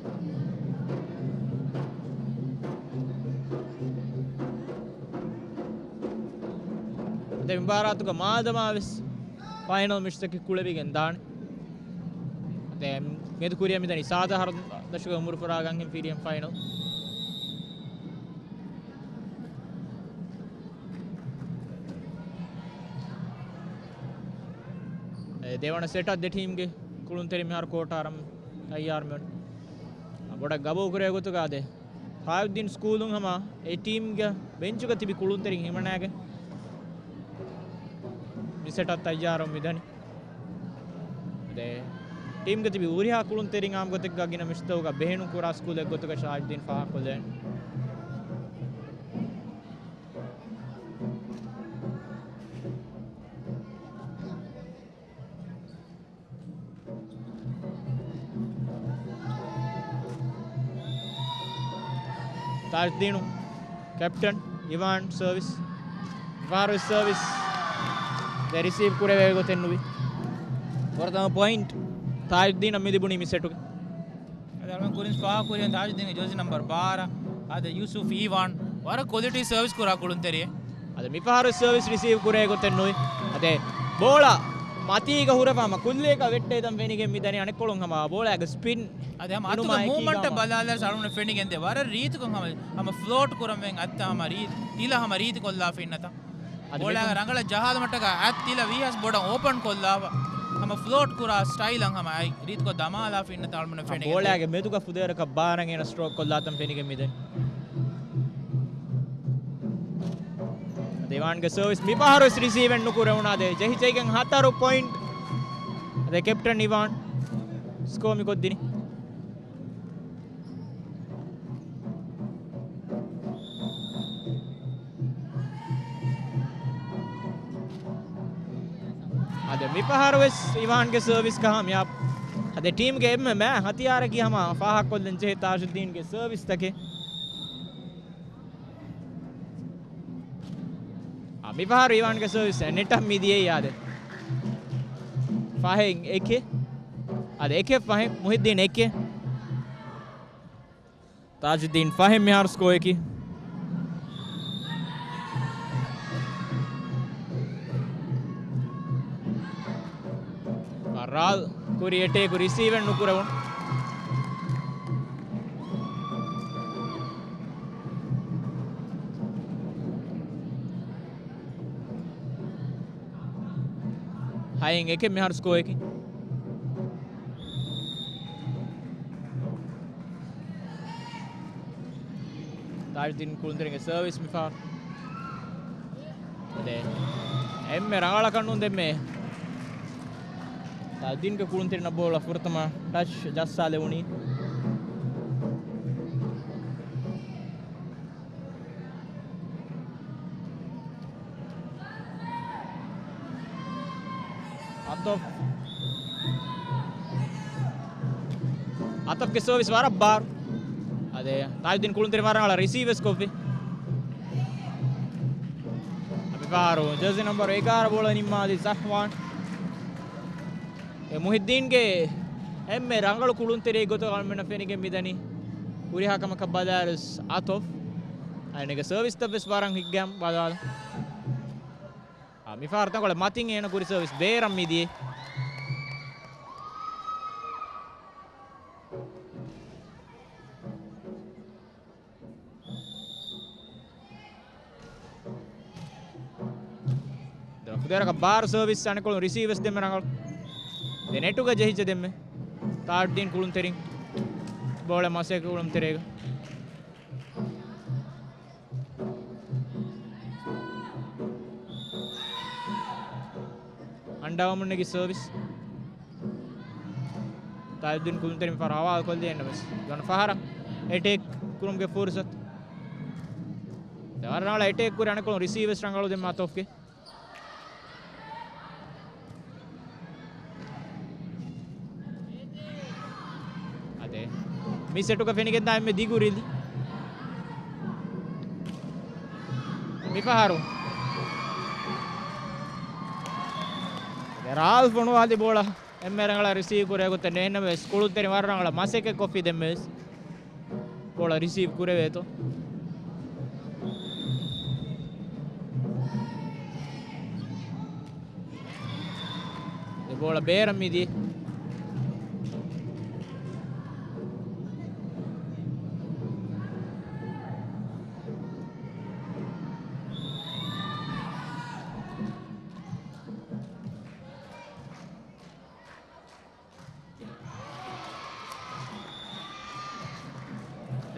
ދެ މުބާރާތުގަ މާދަމާވެސް ފައިނަލް މެޗްތަކެއް ކުޅެވިގެން ދާނެ. ދެ މެދު ކުރިއަށް މިދަނީ ސާދަ އަހަރު ދަށުގެ އުމުރުފުރާ ގަންހެން ފިރިހެން ފައިނަލް. ދެވަނަ ސެޓަށް ދެ ޓީމްގެ ކުޅުންތެރިން މިހާރު ކޯޓަށް އަރަން ތައްޔާރުވެ އޮންނަނީ. ބޮޑަށް ގަބޫލު ކުރޭ ގޮތުގަ އާދެ، ތާޖުއްދީން ސްކޫލުން ހަމަ އެ ޓީމްގެ ބެންޗުގަ ތިބި ކުޅުންތެރިން ހިމަނާގެން މި ސެޓަށް ތައްޔާރުވެ މިދަނީ. އާދެ، ޓީމްގަ ތިބި ހުރިހާ ކުޅުންތެރިން އާއްމު ގޮތެއްގަ ގިނަ މެޗުތަކުގަ ބެހެނުން ކުރާ ސްކޫލެއް ގޮތުގަ ތާޖުއްދީން ފާހަގަކޮށްލެވެނީ. ތާޖުއްދީނު ކެޕްޓަން އިވާން ސަރވިސް، ފާރު ސަރވިސް ދެ ރިސީވް ކުރެވޭ ގޮތެއް ނުވި. ފުރަތަމަ ޕޮއިންޓް ތާޖުއްދީނަށް މި ލިބުނީ މި ސެޓުގެ. އަދި އަޅުގަނޑު ކުރިން ފާހަގަކުރިޔަ ތާޖުއްދީންގެ ޖާޒީ ނަމްބަރު ބާރަ، އާދެ، ޔޫސުފް އީވާން ވަރަށް ކޮލިޓީ ސަރވިސް ކުރާ ކުޅުންތެރިއެއް. އަދި މިފަހަރު ސަރވިސް ރިސީވް ކުރޭ ގޮތެއް ނުވި. އާދެ، ބޯޅަ މަތީގަ ހުރެފަ ހަމަ ކުއްލިއަކަށް ވެއްޓޭ ދަން ފެނިގެން މިދަނީ އަނެއްކޮޅުން ހަމަ ބޯޅައިގެ ސްޕިން. އަދި ހަމަ އަތުގެ މޫވްމަންޓަށް ބަލާލާ އަޅުގަނޑަށް ފެނިގެންދޭ ވަރަށް ރީތިކޮށް ހަމަ، ހަމަ ފްލޯޓް ކުރަން ވެން އައްތަ ހަމަ ރީ-، ތިލަ ހަމަ ރީތިކޮށްލާފަ އިންނަތަ. އަދި ބޯޅައިގެ މެދު- ރަނގަޅަށް ޖަހާލުމަށްޓަކާ އަތް ތިލަ ވީހާވެސް ބޮޑަށް އޯޕަން ކޮށްލާފަ ހަމަ ފްލޯޓް ކުރާ ސްޓައިލަށް ހަމަ އައި ރީތިކޮށް ދަމާލާފަ އިންނަތަ އަޅުގަނޑަށް ފެނިގެންދޭ. ބޯޅައިގެ މެދުގަ ފުދޭވަރަކަށް ބާރަށް އޭނަ ސްޓްރޯކް ކޮށްލާތަން ފެނިގެން މިދަނީ. އަދި އިވާންގެ ސަރވިސް މިފަހަރު ވެސް ރިސީވެއް ނުކުރެވުނު. އާދެ، ޖެހި ޖެހިގެން ހަތަރު ޕޮއިންޓް. އާދެ، ކެޕްޓަން އިވާން ސްކޯ މި ކޮށްދިނީ. އާދެ، މިފަހަރު ވެސް އިވާންގެ ސަރވިސް ކާމިޔާބު. އާދެ، ޓީމްގެ އެންމެ މާ ހަތިޔާރަކީ ހަމަ ފާހަގަކޮށްލަން ޖެހޭ ތާޖުއްދީންގެ ސަރވިސްތަކެއް. އާ، މިފަހަރު އިވާންގެ ސަރވިސް ނެޓަށް މިދިޔައީ އާދެ. ފަހެއް އެކެއް. އާދެ، އެކެއް ފަހެއް، މުހިއްދީން އެކެއް. ތާޖުއްދީން ފަހެއް މިހާރު ސްކޯއަކީ. ރާލް ކުރި އެޓޭކު ރިސީވެއް ނުކުރެވުނު. ހައެއް އެކެއް މިހާރު ސްކޯއަކީ. ތާޖުއްދީން ކުޅުންތެރިންގެ ސަރވިސް މިފަހަރު. އެ، އެންމެ ރަނގަޅަކަށް ނޫން ދެންމެ. ތާޖުއްދީންގެ ކުޅުންތެރިންނަށް ބޯޅަ ފުރަތަމަ ޓަޗް ޖައްސާލެވުނީ. އަތޮފް. އަތޮފްގެ ސަރވިސް ވަރަށް ބާރު. އާދެ، ތާޖުއްދީން ކުޅުންތެރި ވަރަށް ރަނގަޅަށް ރިސީވް ވެސް ކޮށްފި. މިފަހަރު ޖާޒީ ނަމްބަރު އެގާރަ ބޯޅަ ނިންމާލި ޒަހްވާން. އެ މުހިއްދީންގެ އެންމެ ރަނގަޅު ކުޅުންތެރިއެއް ގޮތަށް އަޅުމެންނަށް ފެނިގެން މިދަނީ. ހުރިހާ ކަމަކަށް ބަލާއިރު އަތޮފް. އައިންގެ ސަރވިސްތައް ވެސް ވަރަށް ހިތްގައިމު ބަލާލަން. އާ، މިފަހަރު ތަންކޮޅެއް މަތިން އޭނަ ކުރި ސަރވިސް ބޭރަށް މިދިޔަ. ފުދޭވަރަކަށް ބާރު ސަރވިސް އަނެއްކޮޅުން ރިސީވް ވެސް ދެންމެ ރަނގަޅު. ދެ ނެޓުގަ ޖެހިއްޖެ ދެންމެ. ތާޖުއްދީން ކުޅުންތެރިން ބޯޅަ މަސައްކަތް ކުޅުންތެރޭގަ. އަންޑާވަމުން ނެގި ސަރވިސް. ތާޖުއްދީން ކުޅުންތެރިން ފަހަރު ހަވާލު ކޮށްލި އެންނަ ވެސް. ދެވަނަ ފަހަރަށް އެޓޭކް ކުރުމުގެ ފުރުސަތު. ދެ ވަރަށް ރަނގަޅަށް އެޓޭކް ކުރި އަނެއްކޮޅުން ރިސީވް ވެސް ރަނގަޅު ދެންމެ އަތޮފްގެ. އާދެ، މި ސެޓުގަ ފެނިގެންދާ އެންމެ ދިގު ރިލި. މިފަހަރު ރާލް ފޮނުވާލި ބޯޅަ އެންމެ ރަނގަޅަށް ރިސީވް ކުރޭ ގޮތެއް ނެތް. އެހެންނަމަވެސް ކުޅުންތެރިން ވަރަށް ރަނގަޅަށް މަސައްކަތް ކޮށްފި ދެންމެވެސް. ބޯޅަ ރިސީވް ކުރެވޭތޯ. އެ ބޯޅަ ބޭރަށް މިދިޔަ.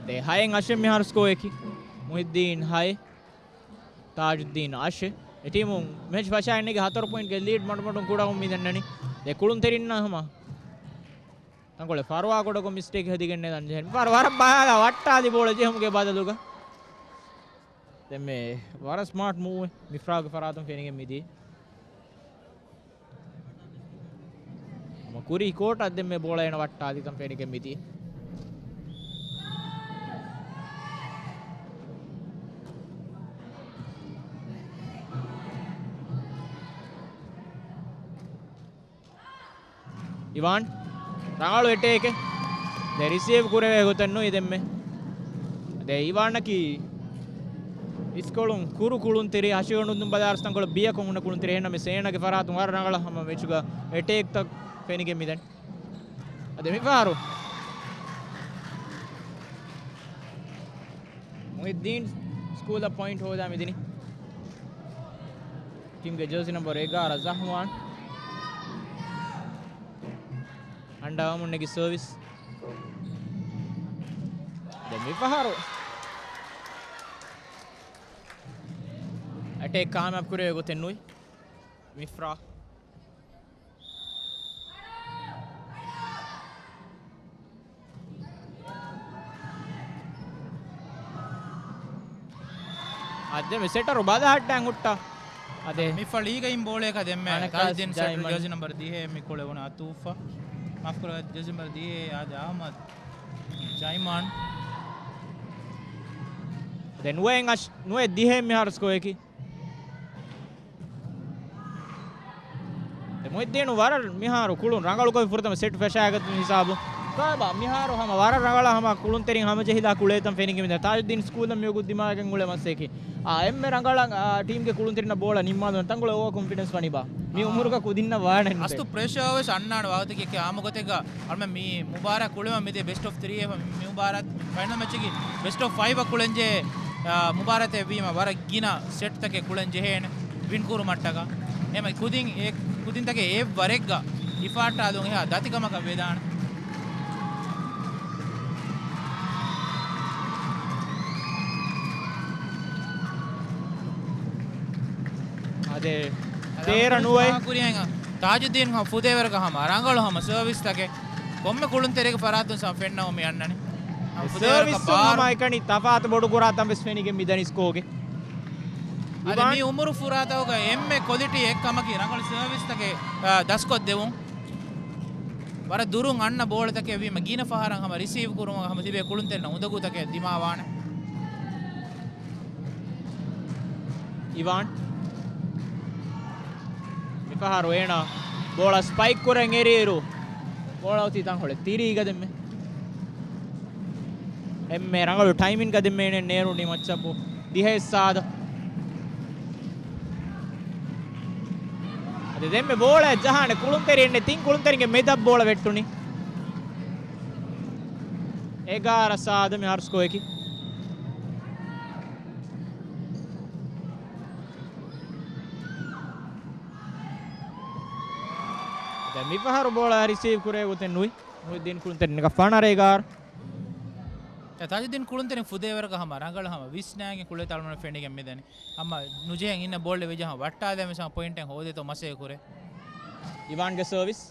ދެ ހައެއް އަށެއް މިހާރު ސްކޯއަކީ. މުހިއްދީން ހައެއް، ތާޖުއްދީން އަށެއް. އެ ޓީމުން މެޗް ފަށާ އިންނެގެ ހަތަރު ޕޮއިންޓްގެ ލީޑް މަޑުމަޑުން ކުޑަވަމުން މި ދަންނަނީ. ދެ ކުޅުންތެރިންނާ ހަމަ ތަންކޮޅެއް ފަރުވާ ކުޑަކޮށް މިސްޓޭކް ހެދިގެންނޭ ދަން ޖެހެން. ފަރު ވަރަށް ބަހާލާ ވައްޓާލި ބޯޅަ ޖެހުމުގެ ބަދަލުގަ. ދެން މެ ވަރަށް ސްމާޓް މޫވެއް މިފްރާގެ ފަރާތުން ފެނިގެން މިދީ. ހަމަ ކުރީ ކޯޓަށް ދެން މެ ބޯޅަ އޭނަ ވައްޓާލިތަން ފެނިގެން މިދީ. އިވާން ރަނގަޅު އެޓޭކެއް. ދެ ރިސީވް ކުރެވޭ ގޮތެއް ނުވި ދެންމެ. ދެ އިވާންއަކީ އިސްކޮޅުން ކުރު ކުޅުންތެރި ހަށިގަނޑު އުނދުން ބަލާރަސް ތަންކޮޅެއް ބިޔަކޮށް ހުންނަ ކުޅުންތެރި. އެހެންނަމަވެސް އޭނަގެ ފަރާތުން ވަރަށް ރަނގަޅަށް ހަމަ މެޗުގަ އެޓޭކްތައް ފެނިގެން މިދަނީ. އަދި މިފަހަރު މުހިއްދީން ސްކޫލަށް ޕޮއިންޓް ހޯދާ މިދިނީ. ޓީމްގެ ޖާސީ ނަމްބަރު އެގާރަ ޒަހްވާން. އަންޑާވަމުން ނެގި ސަރވިސް. ދެން މިފަހަރު އެޓޭކް ކާމިޔާބު ކުރެވޭ ގޮތެއް ނުވި މިފްރާ. އަދެ މި ސެޓަރު ބަލަހައްޓަން ހުއްޓާ. އަދެ މި ފަޅީގައިން ބޯޅައަކަށް ދެންމެ އަނަކާސް ތާޖުއްދީން ސެޓަރު ޖައިމަން. ޖާސީ ނަމްބަރު ދިހައެއް މި ކުޅެވުނު އަތޫފަ. މާފްކުރޭ، ޖާސީ ނަމްބަރު ދިހައެއް އާދެ އަހްމަދު ޖައިމަން. ދެ ނުވައެއް އަށް، ނުވައެއް ދިހައެއް މިހާރު ސްކޯއަކީ. ދެ މުހިއްދީނު ވަރަށް މިހާރު ކުޅުން ރަނގަޅުކޮށް ފުރަތަމަ ސެޓް ފެށާގަތުން ހިސާބު. ކާބާ މިހާރު ހަމަ ވަރަށް ރަނގަޅަށް ހަމަ ކުޅުންތެރިން ހަމަޖެހިލާ ކުޅޭތަން ފެނިގެން މިދަނީ. ތާޖުއްދީން ސްކޫލަށް މިވަގުތު ދިމާވެގެން އުޅޭ މަސްއެކި. އާ، އެންމެ ރަނގަޅަށް، އާ، ޓީމްގެ ކުޅުންތެރިންނަށް ބޯޅަ ނިންމާލުން ތަންކޮޅެއް އޯވަރ ކޮންފިޑެންސް ވަނީބާ. މި އާ. އުމުރުގަ ކުދިންނަށް ވާނެ ނުދޭ. އަސްތު ޕްރެޝާވެސް އަންނާނެ ވާގޮތަކީ އާއްމު ގޮތެއްގަ އަޅުމެން މި މުބާރާތް ކުޅެވަން މިދޭ ބެސްޓް އޮފް ތްރީ އެއް މި މުބާރާތް ފައިނަލް މެޗަކީ ބެސްޓް އޮފް ފައިވް އަށް ކުޅެންޖެހޭ، އާ، މުބާރާތެއް ވީމަ ވަރަށް ގިނަ ސެޓްތަކެއް ކުޅެން ޖެހޭނެ ވިން ކުރުމަށްޓަކާ. އެހެން ކުދިން އެ، ކުދިންތަކެއް އެއްވަރެއްގަ ހިފާއްޓާލުން އެހާ ދަތިކަމަކަށް ވެދާނެ. އާދެ، ތޭރަ ނުވައެއް. ކުރިޔަށް ތާޖުއްދީން ފުދޭވަރަކަށް ހަމަ ރަނގަޅު ހަމަ ސަރވިސްތަކެއް ކޮންމެ ކުޅުންތެރިއެއްގެ ފަރާތުން ސަމް ފެންނަވަމުން އަންނަނީ. ހަމަ ފުދޭވަރަކަށް ސަރވިސް ބާރު. ހަމަ އެކަނި ތަފާތު ބޮޑު ކުރާތަން ވެސް ފެނިގެން މިދަނީ ސްކޯގެ. އަދި އިވާން. މި އުމުރު ފުރާތަކުގަ އެންމެ ކޮލިޓީ އެއްކަމަކީ ރަނގަޅު ސަރވިސްތަކެއް، އާ، ދަސްކޮށްދެވުން. ވަރަށް ދުރުން އަންނަ ބޯޅަތަކެއް ވީމަ ގިނަ ފަހަރަށް ހަމަ ރިސީވް ކުރުމަށް ހަމަ ތިބޭ ކުޅުންތެރިންނަށް އުނދަގޫތަކެއް ދިމާވާނެ. އިވާން. މިފަހަރު އޭނާ ބޯޅަ ސްޕައިކް ކުރަން އެރިއިރު، ބޯޅަ އޮތީ ތަންކޮޅެއް ތިރީގަ ދެންމެ. އެންމެ ރަނގަޅު ޓައިމިންގަ ދެންމެ އޭނަ ނޭރުނީ މައްޗަށް. ދިހައެއް ސާދަ. އަދި ދެންމެ ބޯޅަ ޖަހާނެ ކުޅުންތެރިންނެއް، ތިން ކުޅުންތެރިންގެ މެދަށް ބޯޅަ ވެއްޓުނީ. އެގާރަ ސާދަ މިހާރު ސްކޯއަކީ. ދެން މިފަހަރު ބޯޅަ ރިސީވް ކުރޭ ގޮތެއް ނުވި. މުހިއްދީން ކުޅުންތެރިންނަކަށް ފަނަރަ އެގާރަ. ތާ-، ތާޖުއްދީން ކުޅުންތެރިން ފުދޭވަރަކަށް ހަމަ ރަނގަޅަށް ހަމަ ވިސްނާގެން ކުޅޭތަން އަޅުމެން ފެނިގެން މިދަނީ. ހަމަ ނުޖެހެން އިންނަ ބޯޅަ ވެޖެ ހަމަ ވައްޓާލެވެސް ހަމަ ޕޮއިންޓެއް ހޯދޭތޯ މަސައްކަތް ކުރޭ. އިވާންގެ ސަރވިސް.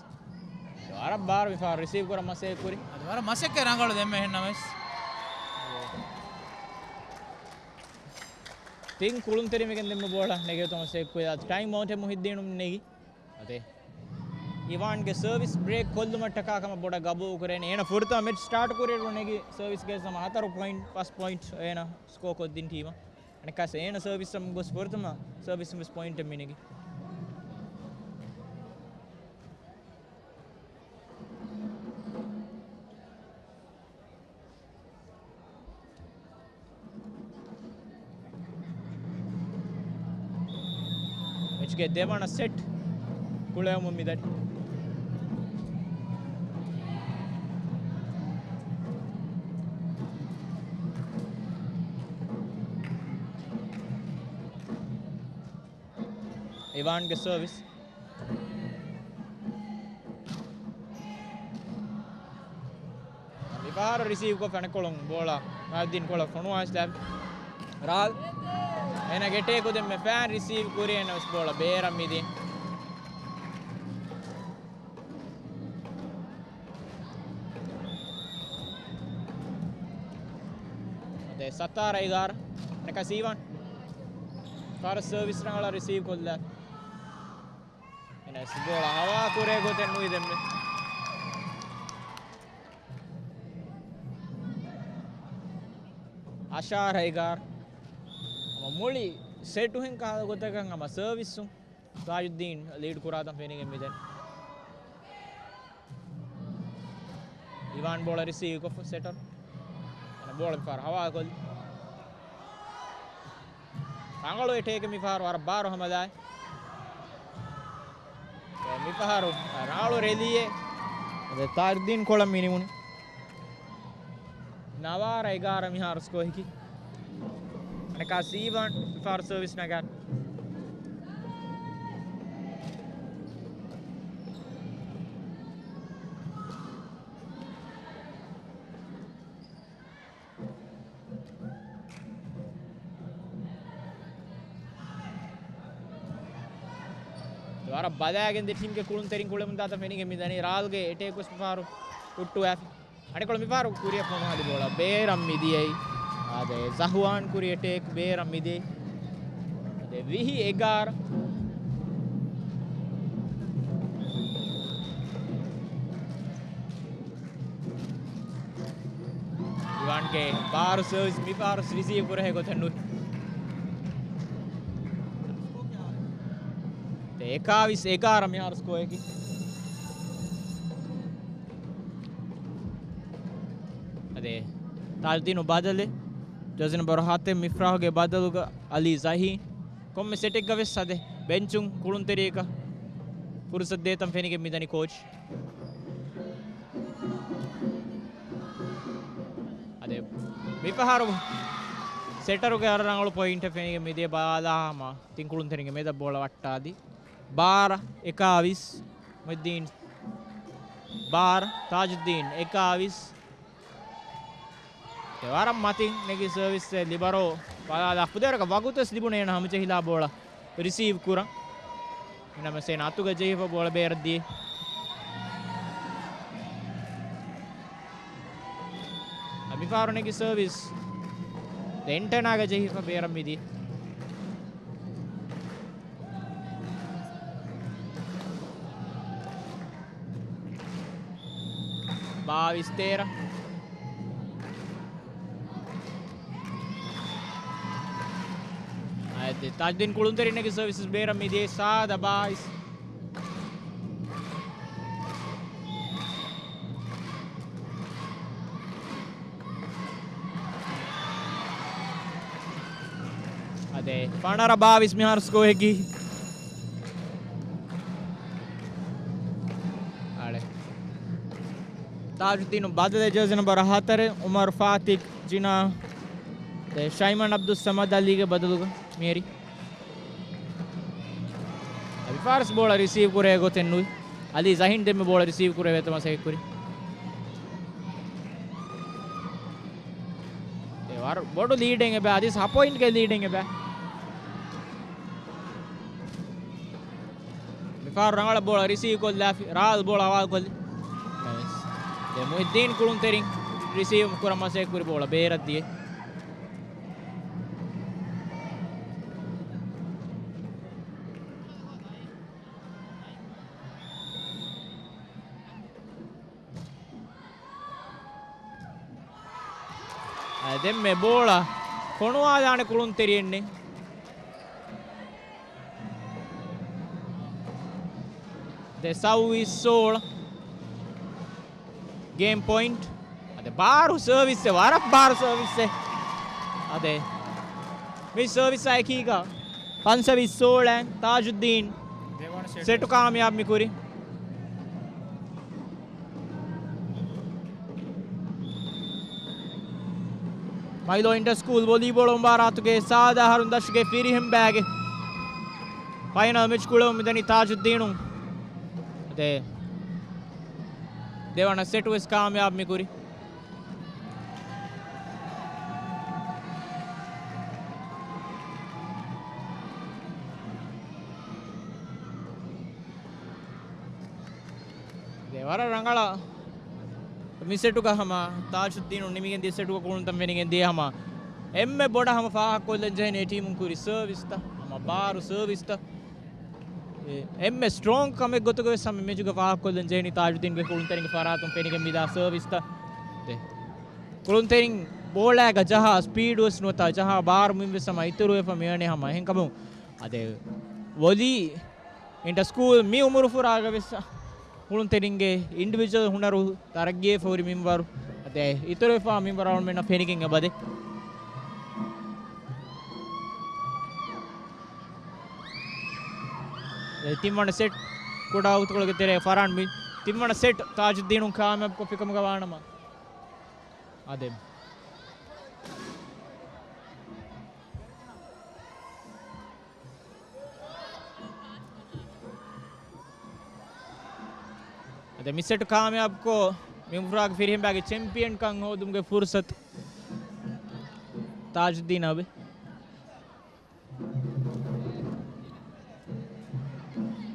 ވަރަށް ބާރު މިފަހަރު ރިސީވް ކުރަން މަސައްކަތް ކުރި. އަދި ވަރަށް މަސައްކަތް ރަނގަޅު ދެންމެ އެހެންނަމަވެސް. ތިން ކުޅުންތެރިން ވެގެން ދެންމެ ބޯޅަ ނެގޭތޯ މަސައްކަތް ކުރި. އަދި ޓައިމް އައުޓެއް މުހިއްދީނު ނެގި. އަދެ އިވާންގެ ސަރވިސް ބްރޭކް ކޮށްލުމަށްޓަކާ ކަމަށް ބޮޑަށް ގަބޫލު ކުރޭނެ. އޭނަ ފުރަތަމަ މެޗް ސްޓާޓް ކުރިއިރު ނެގި ސަރވިސްގެ ހަމަ ހަތަރު ޕޮއިންޓް، ފަސް ޕޮއިންޓް އޭނަ ސްކޯ ކޮށްދިން ޓީމަށް. އަނެއްކާސް އޭނަ ސަރވިސް ގޮސް ފުރަތަމަ ސަރވިސް ވެސް ޕޮއިންޓެއް މިނެގި. މެޗްގެ ދެވަނަ ސެޓް ކުޅެވުމުން މިދަނީ. އިވާންގެ ސަރވިސް. މި ފަހަރު ރިސީވް ކޮށް ފެނެކޮޅުން ބޯޅަ ތާޖުއްދީން ކޮޅަށް ފޮނުވާ ސްލާބް. ރާލް. އޭނާގެ އެޓޭކު ދެންމެ ފާން ރިސީވް ކުރި އޭނަ ވެސް ބޯޅަ ބޭރަށް މިދި. އަދެ ސަތާރަ އެގާރަ. ނެކަ ސީވަން. ފާރަ ސަރވިސް ރަނގަޅަށް ރިސީވް ކޮށްލާ. އެނަސް ބޯޅަ ހަވާ ކުރޭ ގޮތެއް ނުވި ދެންމެ. އަށާރަ އެގާރަ. ހަމަ މުޅި ސެޓުހެން ކަހަލަ ގޮތަކަށް ހަމަ ސަރވިސްސުން ތާޖުއްދީން ލީޑް ކުރާތަން ފެނިގެން މިދެން. އިވާން ބޯޅަ ރިސީވް ކޮށްފަ ސެޓަރު. އަނެއް ބޯޅަ މިފަހަރު ހަވާކޮށްލި. ރަނގަޅު އެޓޭކެއް މިފަހަރު ވަރަށް ބާރު ހަމަލާއި. މިފަހަރު ރަނގަޅު ރެލީއެއް. އަދެ ތާޖުއްދީން ކޮޅަށް މިނިމުނު. ނަވާރަ އެގާރަ މިހާރު ސްކޯއަކީ. އަނެކާ ސީވަން މިފަހަރު ސަރވިސް ނަގާ. ވަރަށް ބަލާގެން ދެ ޓީމްގެ ކުޅުންތެރިން ކުޅެމުންދާތަން ފެނިގެން މިދަނީ. ރާލްގެ އެޓޭކް ވެސް މިފަހަރު ހުއްޓުވާފި. އަނެކޮޅު މިފަހަރު ކުރިއަށް ފޮނުވާލި ބޯޅަ ބޭރަށް މިދިޔައީ. އާދެ، ޒަހުވާން ކުރި އެޓޭކް ބޭރަށް މިދިޔައީ. އާދެ، ވިހި އެގާރަ. އިވާންގެ ބާރު ސަރވިސް މިފަހަރު ރިސީވް ކުރެހޭ ގޮތެއް ނުވި. އެކާވީސް އެގާރަ މިހާރު ސްކޯއަކީ. އަދެ، ތާޖުއްދީނު ބަދަލެއް. ޖާޒީ ނަމްބަރު ހަތެއް މިފްރާހުގެ ބަދަލުގަ އަލީ ޒަހީ. ކޮންމެ ސެޓެއްގަ ވެސް އަދެ ބެންޗުން ކުޅުންތެރިޔަކަށް ފުރުސަތު ދޭތަން ފެނިގެން މިދަނީ ކޯޗް. އަދެ މިފަހަރު ސެޓަރުގެ އަރަ ރަނގަޅު ޕޮއިންޓެއް ފެނިގެން މިދިޔަ ބަލާލާ ހަމަ ތިން ކުޅުންތެރިންގެ މެދަށް ބޯޅަ ވައްޓާލި. ބާރަ އެކާވީސް މުއިއްދީން. ބާރަ ތާޖުއްދީން އެކާވީސް. އެ ވަރަށް މަތިން ނެގި ސަރވިސްއެއް ލިބަރޯ ބަލާލާ ފުދޭވަރަކަށް ވަގުތުވެސް ލިބުނޭ އޭނަ ހަމަޖެހިލާ ބޯޅަ ރިސީވް ކުރަން. ނަމަސޭނ އަތުގަ ޖެހިފަ ބޯޅަ ބޭރަށް ދިޔަ. އަ، މިފަހަރު ނެގި ސަރވިސް ދެ އެންޓެނާގަ ޖެހިފަ ބޭރަށް މިދި. ބާވީސް ތޭރަ. އަދި ތާޖުއްދީން ކުޅުންތެރިންނެގެ ސަރވިސް ބޭރަށް މިދިޔަ ސާދަ ބާވީސް. އަދެ، ފަނަރަ ބާވީސް މިހާރު ސްކޯއަކީ. އާޅެ. ތާޖުއްދީނު ބަދަލެއް ޖާޒީ ނަމްބަރު ހަތަރެއް، އުމަރު ފާތިގް ޖިނާ. ދެ، ޝައިމަން އަބްދުއްސަމަދު އަލީގެ ބަދަލުގަ މިއެރި. އަދި ފާރިސް ބޯޅަ ރިސީވް ކުރޭ ގޮތެއް ނުވި. އަލީ ޒަހީން ދެންމެ ބޯޅަ ރިސީވް ކުރެވޭތޯ މަސައްކަތް ކުރި. އެ ވަރު ބޮޑު ލީޑެއް އެބަ، އަދިސް ހަ ޕޮއިންޓްގެ ލީޑެއް އެބަ. މިފަހަރު ރަނގަޅަށް ބޯޅަ ރިސީވް ކޮށްލާފި، ރާލް ބޯޅަ ހަވާލު ކޮށްލި. ނައިސް. ދެ މުހިއްދީން ކުޅުންތެރިން ރިސީވް ކުރަން މަސައްކަތް ކުރި ބޯޅަ ބޭރަށް ދިޔަ. އަ، ދެންމެ ބޯޅަ ފޮނުވާލާނެ ކުޅުންތެރިއެއްނެ. ދެ ސައުވީސް ސޯޅަ. ގޭމް ޕޮއިންޓް. އަދެ ބާރު ސަރވިސްއެއް، ވަރަށް ބާރު ސަރވިސްއެއް. އަދެ މި ސަރވިސް އެކީގަ ފަންސަވީސް ސޯޅައިން ތާޖުއްދީން ދެވަނަ ސެޓް ސެޓު ކާމިޔާބު މިކުރި. މައިލޯ އިންޓަ ސްކޫލް ވޮލީބޯޅަ މުބާރާތުގެ ސާދަ އަހަރުން ދަށުގެ ފިރިހެން ބައިގެ ފައިނަލް މެޗް ކުޅެވުމުން މިދަނީ ތާޖުއްދީނު. އަދެ ދެވަނަ ސެޓު ވެސް ކާމިޔާބު މިކުރި. ވަރަށް ރަނގަޅަށް މި ސެޓުގަ ހަމަ ތާޖުއްދީނު ނިމިގެން ދިޔަ ސެޓުގަ ކުޅުންތައް ފެނިގެން ދިޔަ ހަމަ އެންމެ ބޮޑަށް ހަމަ ފާހަގަކޮށްލަން ޖެހެނީ ޓީމުން ކުރި ސަރވިސްތައް، ހަމަ ބާރު ސަރވިސްތައް. އެ، އެންމެ ސްޓްރޯންގް ކަމެއް ގޮތުގަ ވެސް ހަމަ މެޗުގަ ފާހަގަކޮށްލަން ޖެހެނީ ތާޖުއްދީންގެ ކުޅުންތެރިންގެ ފަރާތުން ފެނިގެން މިދާ ސަރވިސްތައް. ދެ، ކުޅުންތެރިން ބޯޅައިގަ ޖަހާ ސްޕީޑު ވެސް ނުވަތަ ޖަހާ ބާރު މިން ވެސް ހަމަ އިތުރުވެފަ މިވަނީ ހަމަ އެހެންކަމުން. އަދެ، ވޮލީ އިންޓަ ސްކޫލް މި އުމުރު ފުރާގަ ވެސް ކުޅުންތެރިންގެ އިންޑިވިޖުއަލް ހުނަރު ތަރައްގީވެފަ ހުރި މިންވަރު، އަދެ އިތުރުވެފާ މިންވަރު އަޅުމެންނަށް ފެނިގެން އެބަދޭ. އެ ތިންވަނަ ސެޓް ކުޑަ ވަގުތުކޮޅެއްގެ ތެރޭ ފަރާން މި ތިންވަނަ ސެޓް ތާޖުއްދީނު ކާމިޔާބު ކޮށްފި ކަމުގަ ވާނަމަ. އާދެ. އަދެ މި ސެޓް ކާމިޔާބުކޮށް، މި އުމުރުގެ ފިރިހެން ބައެއްގެ ޗެމްޕިއަންކަން ހޯދުމުގެ ފުރުސަތު ތާޖުއްދީނަށް އެބަ.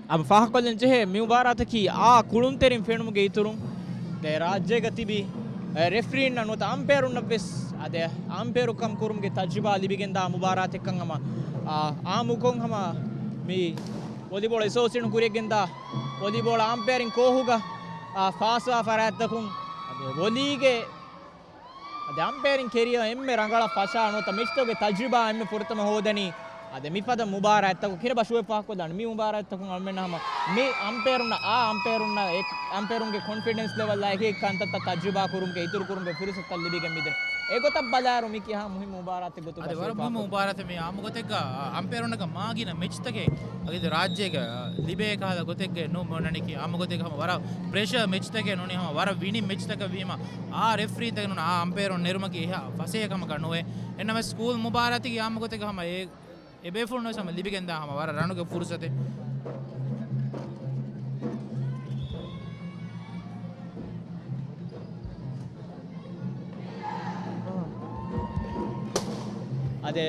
އަދި ފާހަގަކޮށްލަން ޖެހޭ މި މުބާރާތަކީ އާ ކުޅުންތެރިން ފެނުމުގެ އިތުރުން، ދެ ރާއްޖޭގަ ތިބި، އެ، ރެފްރީންނަށް ނުވަތަ އަމްޕައިރުންނަށް ވެސް އަދި އަމްޕައިރުކަން ކުރުމުގެ ތަޖްރިބާ ލިބިގެންދާ މުބާރާތެއްކަން ހަމަ، އާ، އާއްމުކޮށް ހަމަ މި ވޮލީބޯޅަ އެސޯސިއޭޝަނުން ކުރިއަށްގެންދާ ވޮލީބޯޅަ އަމްޕައިރިން ކޯހުގަ، އާ، ފާސްވާ ފަރާތްތަކުން އަދި ވޮލީގެ އަދި އަމްޕައިރިން ކެރިއަރ އެންމެ ރަނގަޅަށް ފަށާ ނުވަތަ މެޗްތަކުގެ ތަޖްރިބާ އެންމެ ފުރަތަމަ ހޯދަނީ އަދި މިފަދަ މުބާރާތްތަކު. ކިރި ބަޝުވެ ފާހަގަކޮށްލާނެ މި މުބާރާތްތަކުން އަޅުމެންނަށް ހަމަ މި އަމްޕައިރުންނަށް އާ އަމްޕައިރުންނަށް އެ އަމްޕައިރުންގެ ކޮންފިޑެންސް ލެވަލްއާ އެކި ކަންތައްތައް ތަޖްރިބާ ކުރުމުގެ އިތުރު ކުރުމުގެ ފުރުސަތުތައް ލިބިގެން މިދެނީ. އެގޮތަށް ބަލާއިރު މި ކިހާ މުހިއްމު މުބާރާތެއް ގޮތުގަ އަދި ވަރަށް މުހިއްމު މުބާރާތެއް މި އާއްމު ގޮތެއްގަ އަމްޕައިރުންނަކަށް މާ ގިނަ މެޗްތަކެއް އަދި ރާއްޖޭގަ ލިބޭ ކަހަލަ ގޮތެއްގެ ނޫން މި އޮންނަނީކީ އާއްމު ގޮތެއްގަ ހަމަ ވަރަށް ޕްރެޝަރ މެޗްތަކެއް ނޫނީ ހަމަ ވަރަށް ވިނިން މެޗްތަކަށް ވީމަ އާ ރެފްރީތަކެއް ނޫން އާ އަމްޕައިރުން ނެރުމަކީ އެހާ ފަސޭހަ ކަމަކަށް ނުވޭ. އެންނަމަ ސްކޫލް މުބާރާތަކީ އާއްމު ގޮތެއްގަ ހަމަ އެ އެބޭފުޅުން ވެސް ހަމަ ލިބިގެންދާ ހަމަ ވަރަށް ރަނުގެ ފުރުސަތެއް. އަދެ